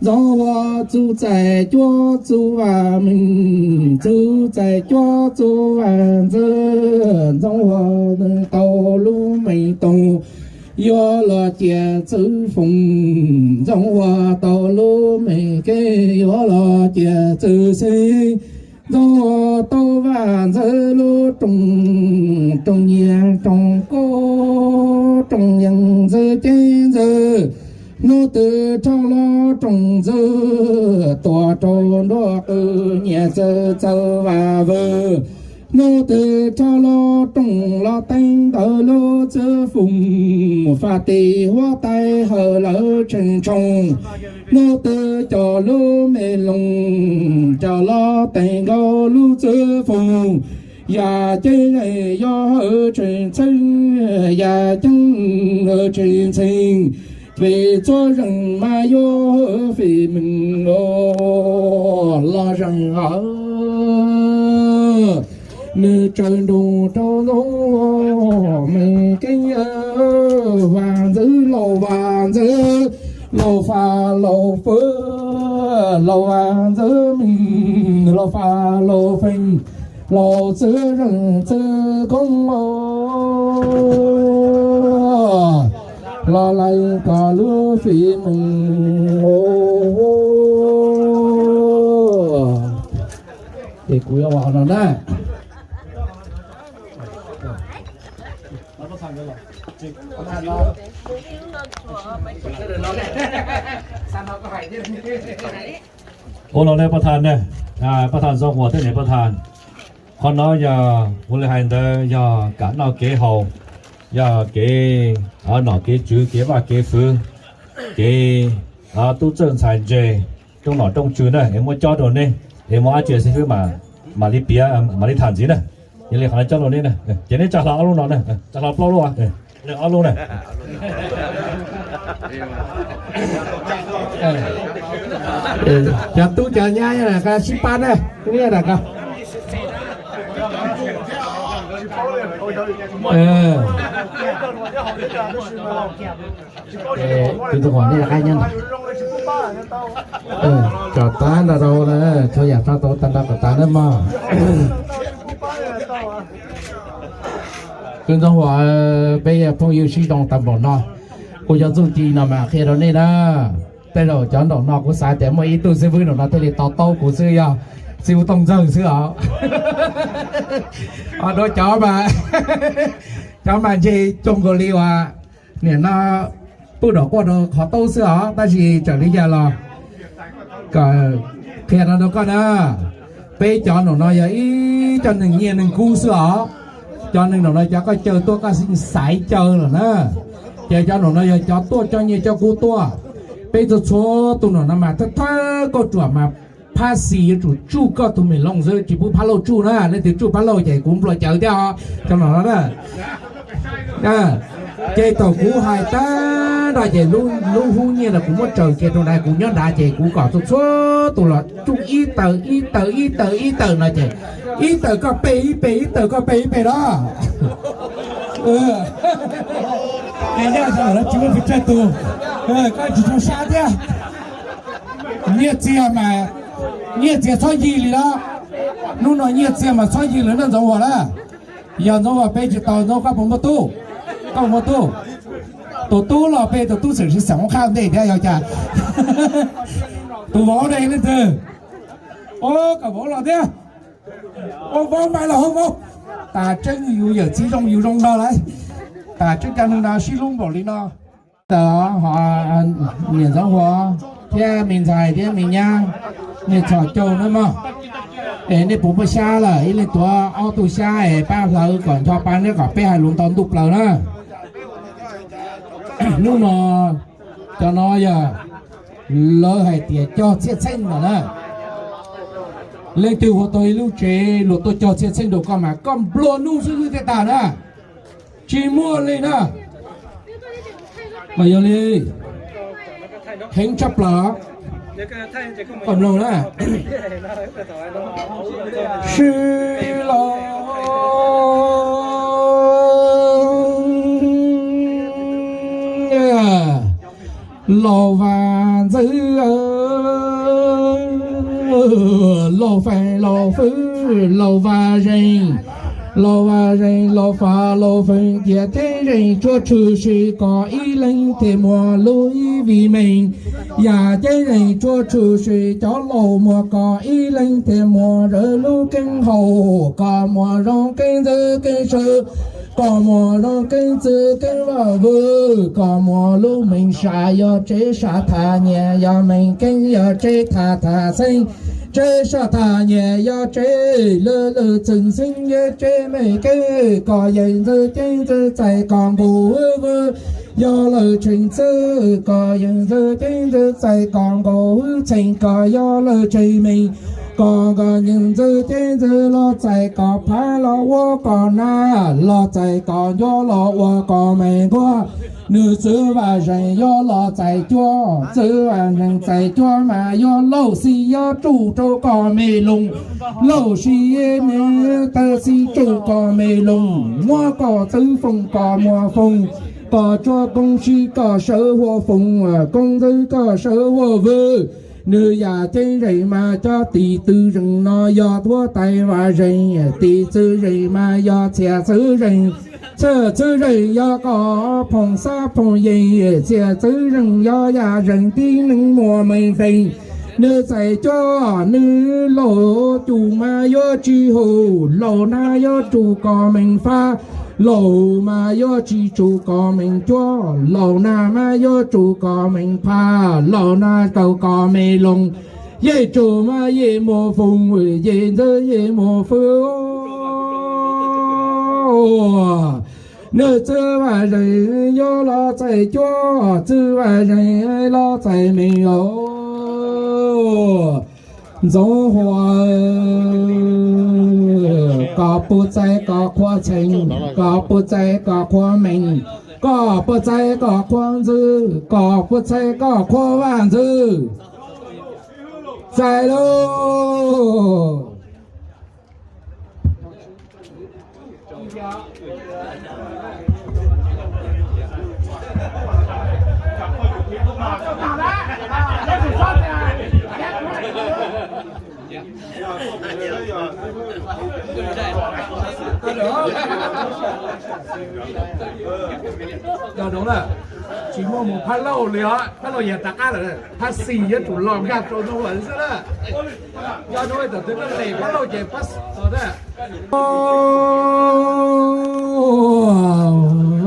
Ntxoov Huas txuj txais cuab txuj vaj meej, txuj txais cuab txuj vaj ntxawg, Ntxoov Huas tau lub meej toog, yuav los ciaj txwv foom, Ntxoov Huas tau lub meej keeb, yuav los ciaj txwv xeeb, Ntxoov Huas tau vaj ntxawg lub rooj, rooj nyiaj rooj kub, rooj yeej ntxwg ceeb ntxwg, hnub twg rho los rooj ntxwg, tuaj rau nruab qw nyiaj txawv txawv vaj vwg, hnub twg rho los rooj los teev ntawm lub txwv foom, faj tim huab tais hawm lawv tshee tshooj, hnub twg coj lub me looj coj los teev nkaus lub txwv foom, yaj ceeb yog hawm tshee txheej, yaj ceeb hawm tshee txheej, vim txhua zeej mas yuav hawm fim meej los zeeg hawm. Nws tsaws nroog rau Ntxoov Huas meej keeb, vaj ntxwv laus vaj ntxwv, laus faj laus fwv, laus vaj ntxwv meej, laus faj laus feej, laus txwv zeej txwv koob, los lees kom lub fim meej. Ces kuv yuav ua no na. Ua no ne pab thas ne, pab thas Ntxoov Huas thiab niam pab thas. Qhov no yog ua li hais ntawd yog kam noj kev haus, yog kev nom kev tswv, kev vaj kev fwv, kev tub txawj ntxhais ntse, rooj nom rooj tswv na es muab cob rau nej. Es muaj dab tsi xib fwb mam li piav, mam li tham ntxiv na. Yog li qhov no coj los nej na, ces nej tsa hlo ob lub no na, tsa hlo plaub lub, ob lub na. Cov tub cov nyab sib pab na, tus tus qom nej rov qab nyob ntag. Tsom tab nrog rau na, txhua yam tso tau tag nrho kom tas nawb mog. Kwv Ntxoov Huam, peb yog phooj ywg sib zoo tau npaum no, kuv cov txuj ci no mas qhia rau nej na. Tej zaum cov nraum no kuv xav tias muaj ib tug xib fwb nraum no thiaj li to taub kuv xwb, yog xib fwb Tooj Ntxawg xwb os. Dua cov, cov mas ntshe coo nkaus li uas nim no pw dom quaj rau qhov taub xwb os, tab sis txawm li cas los kom qhia no rau koj na. Peb cov nraum no yog ib co neeg nyiaj neeg kub xwb os. Cov neeg nraum no cov koj caw tuaj koj xaiv caw lawm na. Ces cov nraum no yog cov tuaj coj nyiaj coj kub tuaj. Peb txhua txhua tus nraum no mas thawj thawj kauj ruam mas phab xis yuav tsum tsuj koj tus me looj xwb, tsis pub phab lauj tsuj na. Leej twg tsuj phab lauj ces kuv nplua cawv thiab os, cov nraum no na. Ces thaum kuv hais tag nrho ces lub hub nyiaj los kuv muab tsaws kiag rau nrad, kuv nyob nrad ces kuv kom txhua txhua tus los tsuj ib tawm ib tawm ib tawm ib tawm no ces ib tawm koj pe ib pe, ib tawm koj pe ib pe na. Ces yog tsis muaj pes tsawg tus, koj tsis tshua sab thiab. Nyiaj txiag mas, nyiaj txiag txhob yig li na. Hnub no nyiaj txiag mas txhob yig li na Ntxoov Huam na. Yog Ntxoov Huam pe tsis tau Ntxoov, koj puas muaj tub? Koj puas muaj tub? Tus tub los pe tus tub xeem sib xeem ua qhaj ntej thiab yog cas? Tus vauv ne leej twg? Ua kom vauv los thiab. Ua vauv mas los ua vauv. Tas tseeb yus yawm txiv zoo yus zoo no lawm. Tas tseeb cov neeg no sib hlub npaum li no. Tawm ho niam Ntxoov Huam thiab me ntxhais thiab me nyab, nej txhos caug nawb mog. Es nej puas muaj xyab lawm? Ib leeg tuav ob tug xyab es pab hlawv kom ncho pa neb kom peb hais lus ntau ntuj plaws na. Hnub no cov no yog lawv hais tias cog txhiaj txheej lawm na. Leej twg ua tau ib lub tsev luag tuaj cog txhiaj txheej rau koj mas koj nplua nuj xwb xwb thiaj tag na. Tsis muaj li na. Mas yog li heev tshaj plaws. Koj mloog na. Sib los Lauj Vaj Ntxwg, Lauj Fais, Lauj Fwm, Lauj Vaj Zeej, Lauj Vaj Zeej, Lauj Fas, Lauj Feej, cia ceeb zeej tshuaj tshwm sim kom ib leeg thiaj muaj lub ib vim meej. Yam ceeb zeej tshuaj tshwm sim cov laus muag kom ib leeg thiaj muaj lub keeb haum, kom muaj zoo keeb ntxwv keeb sawv, kom muaj zoo keeb txwv keeb vaj vwm, kom muaj lub meej sam yog tsev sam tham nyiam, yog meej keeb yog tsev tham tham xeeb, tsev sam tham nyiam yog tsev lwj lwj txwm xeeb, yog tsev meej keeb kom yeej ntxwv ceeb ntxwv txais kom nqus vwm vwm, yog lawv tseem txwv kom yeej ntxwv ceeb ntxwv txais kom nqus vwm txheej, kom yog lawv tseem meej kom kom yeej ntxwv ceeb ntxwv los txais kom phab los ua kom nag, los txais kom ncuab los ua kom meej nquag. Nws txwv Vaj Zeej yuav los txais cuab, txwv Vaj Zeej txais cuab mas yuav lauj xib yuav tsuj rau kom me loos, lauj xib me tawg xib tsuj kom me loos, muab kom txwv foom kom muaj foom, kom tsuab koob sib kom sawv huaj foom, koob ntxwv kom sawv huaj vwm. Nws yam ceeb zeej mas cov tim txwv zeej no yog thuab tais Vaj Zeej, tim txwv zeej mas yog txhiaj txwv zeej, txhiaj txwv zeej yog kom phooj xab phooj yeej, txhiaj txwv zeej yog yam zeej tib neeg muaj meej feej. Nws txais cuab nws lauj cuj mas yuav tsis huv, lauj nag yuav tsuj kom meej fab, lauj mas yuav tsis tsuj kom meej cuab, lauj nag mas yuav tsuj kom meej phab, lauj nag kaug kom me loos. Yeej tsuj mas yeej muaj foom, yeej ntxwv yeej muaj fwm. Nws txwv Vaj Zeej yuav los txais cuab, txwv Vaj Zeej los txais meej os. Ntxoov Hua, koj puas txais koj qhua txheem, koj puas txais koj qhua meej, koj puas txais koj qhua ntxwg, koj puas txais koj qhua vaj ntxwg? Txais lauj. Nco ntsoov na, tsis muaj mus phab lauj li os, phab lauj yog rov qab lawm, phab xis yuav tsum los nkag rau no lawm xwb na. Nco ntsoov tam twv koj lem phab lauj ces phab xis na.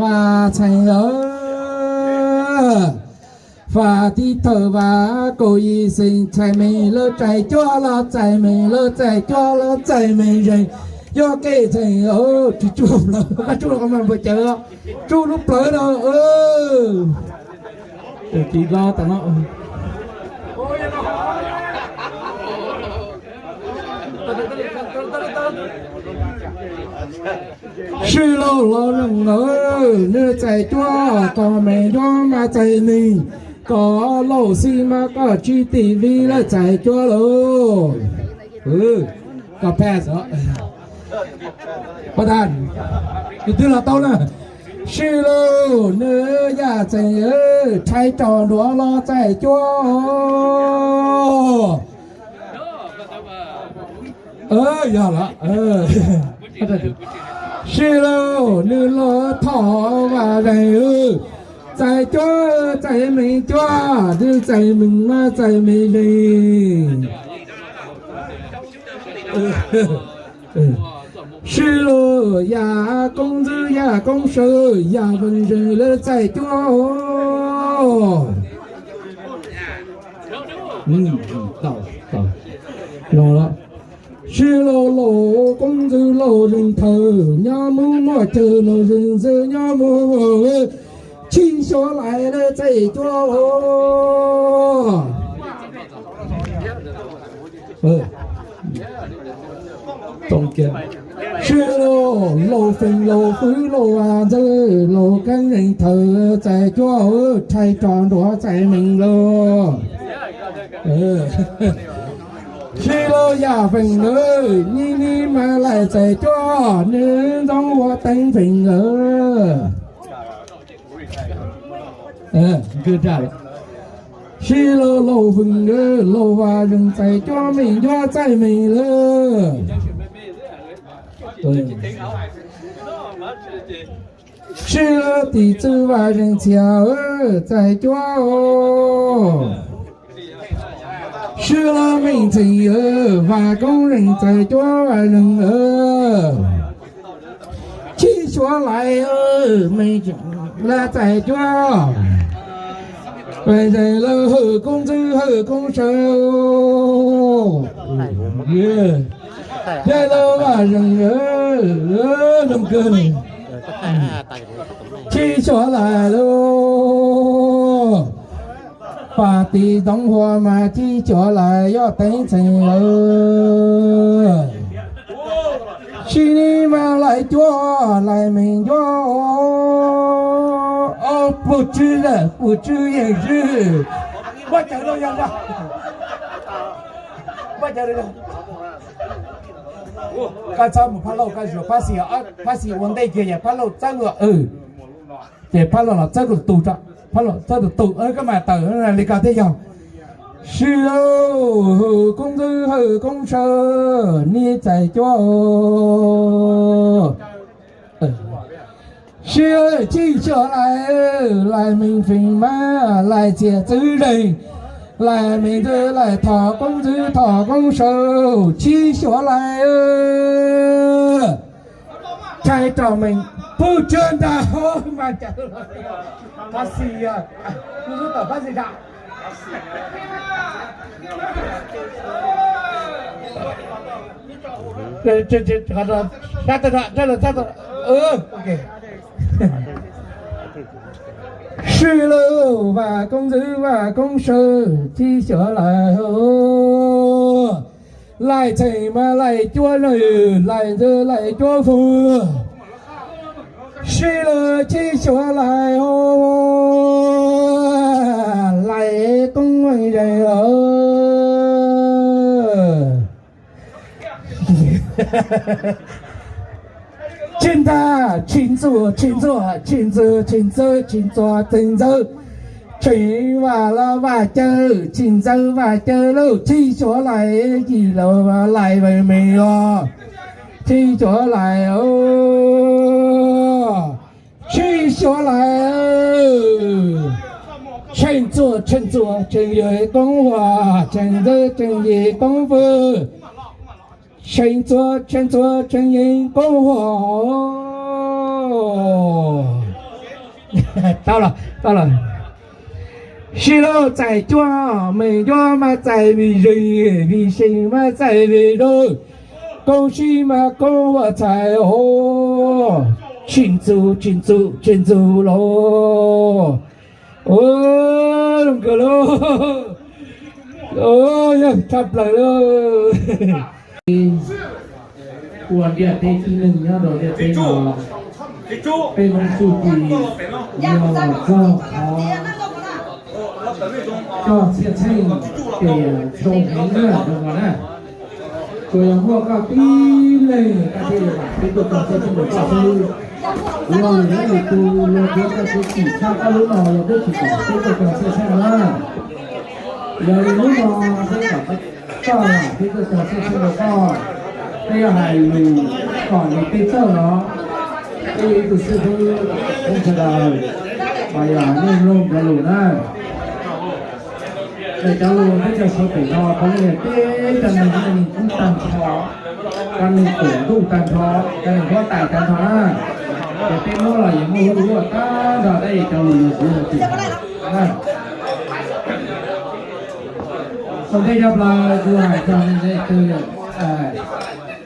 Vaj txheem, faj tib thawj vas kaum yim xees txais meej lawv txais cuab los txais meej lawv txais cuab los txais meej zeeg. Yog kev txheem tsis tsuj plawv, qab tsuj los qhov mas npawg cawv tsuj lub plawv no. Tus tsis los tas no. Sib laug los zeeg lawm, nws txais cuab, koj me ncuab mas txais nws, koj laus xib mas koj tsis tim vij lawv txais cuab lauj. Koj pass os. Pab tas, tus twg los tau na. Sib laug nws yaj txeem, rhais rau nruab los txais cuab. Yog lawm. Sib laug nws los thom vaj zeeg, txais cuab, txais meej cuab, nws txais meej mas txais meej zeeg. Sib laug yaj koob ntxwg yaj koob saw yaj veeg zeeg lawv txais cuab. Sib laug laus koob ntxwg laus zeeg thawm nyob mus muaj cawg laus zeeg ntxwg nyob mus, chib xyuas lais lawv txais cuab. Sib laug laus feem laus fwv laus vaj ntxwg laus koob zeeg thawm txais cuab, rhais rau nruab txais meej lauj. Sib laug yaj feem lawm, nij nij mas lais txais cuab, nws ntxoov ua teeb feem lawm. Sib laug laus feem, laus vaj zeeg txais cuab meej ncuab txais meej lawm. Sib laug tim txwv vaj zeeg txhiaj txais cuab. Sib laug meej txheem vaj koob zeeg txais cuab vaj zeeg. Chib xyuas lais meej lawv txais cuab. Vaj zeeg lawv hawm koob ntxwg hawm koob saw. Yog lawv vaj zeeg, zoo kawg. Chib xyuas lais lauj. Pab tim Ntxoov Hua mas chib xyuas lais yog teeb txheem lawm. Sib nij mas lais cuab lais meej ncuab. Puj tswb, puj tswb yeej swb. Muab cawv lauj yog, muab cawv lauj. Koj txhob mus phab lauj, koj zuas phab xis, phab xis ua ntej kiag yog phab lauj txawb ua. Ces phab lauj los txawb tus tus tso, phab lauj txawb tus tus, koj mam tawm li ko thiaj yog. Sib laug hawm koob ntxwg hawm koob saw, nij txais cuab. Sib laug chib xyuas lais, lais meej feem mas lais txiaj txwv zeeg, lais meej ntxwg lais thom koob ntxwg thom koob saw, chib xyuas lais. Tshais rau meej, puj tswb nrag hauv mas cawv. Phab xis, kuv xub tom phab xis tso. Sib laug vaj koob ntxwg vaj koob saw, chib xyuas lais hauv. Laim txheem mas laim cuab nws, laim ntxwg laim cuab fwj, sib lawv chib xyuas laim, laim koob meej zeeg lawm. Tsis ntag, tsis ntxuav, tsis ntxuav, tsis ntxwg, tsis ntxwv, tsis ntxuav, tsis ntxwv, tseem vam los vam cawv, tsis ntxwv vam cawv lauj, chib xyuas laim, yim los laim vees meej os, chib xyuas laim, chib xyuas laim, tseem ntxuav, tseem ntxuav, tseem yim koob huam, tseem ntxwv, tseem yim koob fwj, tseem ntxuav, tseem ntxuav, tseem yim koob huam. Tau lawm, tau lawm. Sib lawv txais cuab, meem cuab mas txais vim zeej, vim zeej mas txais vim zaug, koob sib mas koob huam txhais os, tsis ntxuav, tsis ntxuav, tsis ntxuav lauj. Zoo nkauj lauj, yog tshaj plaws lauj. Ua ntiaj teb tib neeg nyob rau ntiaj teb no, peb Hmoob txuj ci yog txog qhov coj txhiaj txheej ces zoo heev na, zoo no na. Tsuas yog muaj koj tib leeg koj thiaj li peb tuaj cog txhiaj txheej rau koj xwb. Yog lwm leej lwm tus luag twb tau tshwm sim tshaj koj lub no los twb tsis pom peb tuaj cog txhiaj txheej na. Yog li hnub no peb kom koj, peb tuaj cog txhiaj txheej rau koj, peb yuav hais lus kom lus peb txawj los, peb ib tug xib hwb, peb sawv daws, mas yog nej mloog cov lus na. Cov lus peb cov suav pem no, peb cov neeg, neeg kub tag nrho, cov neeg tsaus ntuj tag nrho, cov neeg huab tais tag nrho na, ces peb muab los yuav muaj lub luaj tag nrho, tab sis cov lus yuav txwv yog tim ntej cov plaws kuv hais txog nej leej twg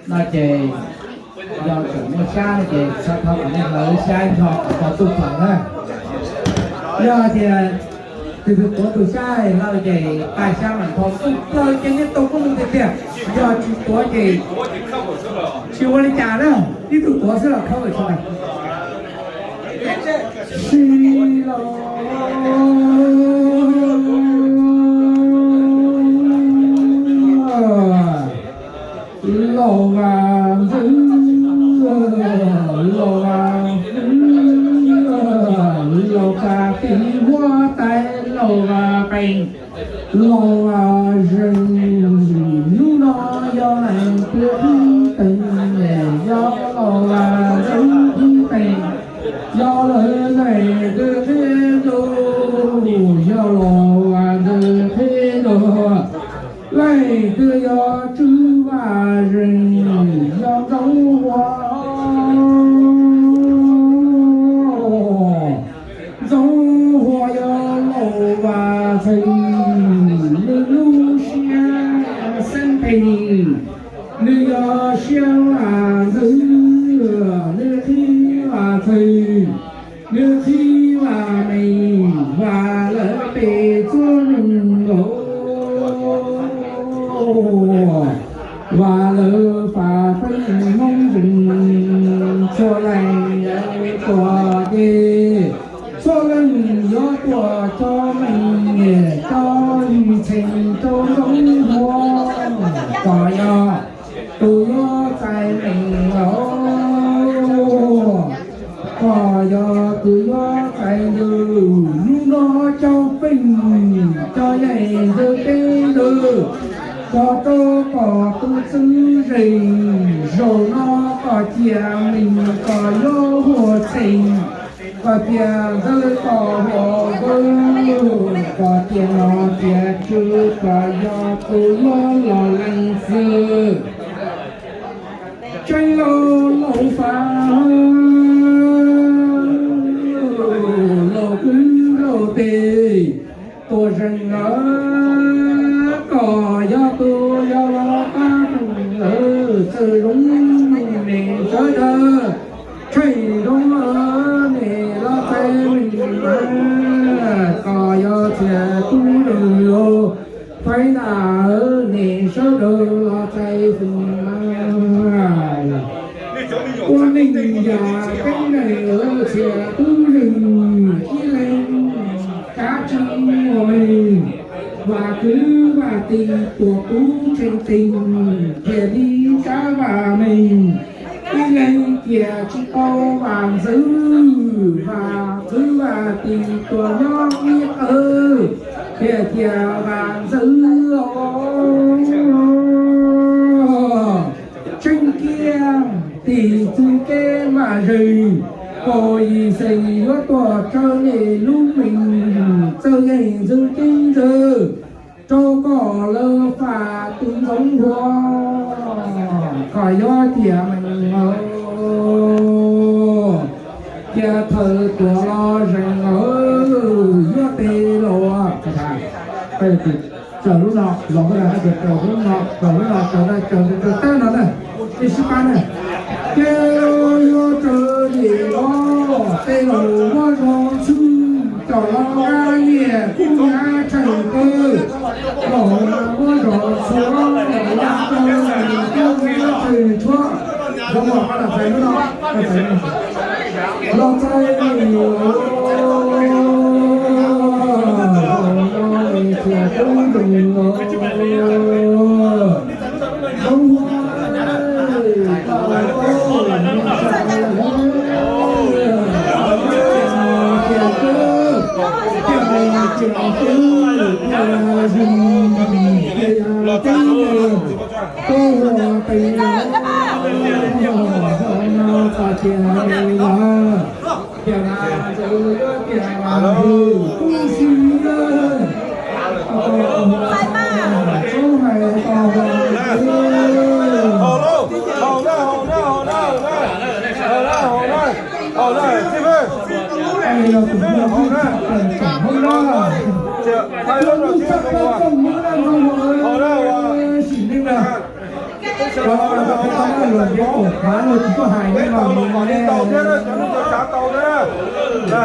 no ces yog tseem muaj sab no ces txhob thov kom nej hlawv sab nrho kom tau txuj plaws na. Yog tias tus twg tuav tus sab hlawv ces taj sab mas nrho txuj plaws ces nej tau koob mus tiag tiag. Yog tsis tuav ces tsis ua li cas na, ib tug tuav xwb los khawb tsis tau. Sib los Laus Vas Ntxwg, Laus Vas Hwv, Laus Vas Tiv Huab Tais, Laus Vas Qees, Laus Vas Zeeg, hnub no yog leej twg qhib teeg, yog Laus Vas Ntxwg qhib teeg, yog leej twg qhib teeg, yog Laus Vas Ntxwg qhib teeg, leej twg yog Tswv Vas Zeeg, yog Ntxoov Huas. Ntxoov Huas yog Laus Vas Txheem, nws lub siab xeeb phem, nws yog siab Vas Ntxwg, nws qhib Vas Txheem, nws qhib Vas Meej, Vas lawv pem txhua neeg nkaus, Vas lawv faj feeb Hmoob zeej, txhua leej yuav tuaj ces txhua leej yuav tuaj coj meej coj yig txheem rau Ntxoov Huas, kom yog tus yuav txais meej los, kom yog tus yuav txais ntws. Hnub no cov peej cov yawg ntxawg teb ntawd, cog rau kom tus txwv zeej, zaum no kom cia meej kom yuav huas txheem, kom cia ntxawg kom huas vwj, kom cia nom cia tswv kom yog tus yuav los leej xwb. Tseeb lauj, Laus Vas, Laus Kwv Laus Tes, tuaj zeej lawm, kom yog tus yog los qab tus lawm, txawm zoo neeg sawv daws, tseem zoo neeg los txais meej mas, kom yog txiv tub zoo los, faib nta neeg sawv daws los txais Ua neej yam keeb meej lawv txhia tub zeeg ib leeg kav tsij ua meej, vam kwv vam tij tuam tub tseem ceeb, cia li kav vam meej, ib leeg cia tsis tau vam ntxwv, vam kwv vam tij tuam nyob ib qwg, cia cia vam ntxwv os. Tseeb kiag tim txuj kev mam zeeg, kaum yim xeem yuav tuaj tsawv nej lub meej, txawj yeej ntxwv ceeb ntxwv rau kom lawv faj tus ntxoov huab, kom yuav tiam meej, cia thawj tuam los zeeg, yuav tej laus. Tsaws lub no los, tsaws lub no, tsaws lub no, tsaws, tsaws tag no na, tej sib pab na. Ces yuav tsaws dim los, tej laus muab zog txhwb, cov laus nqa nyiaj kuj nqa tsheej kaw, laus muab zog txhwb, laus nqa tsheej tshuab, zoo mos qab los txais lub no, txais lub no. Los txais lub no, txais lub no. Alo. Haus na, haus na, haus na, haus na. Haus na, haus na, haus na. Haus na, haus na. Haus na, haus na. Haus na, haus na. Ib tau thiab na, cov no cov tsav tau thiab na.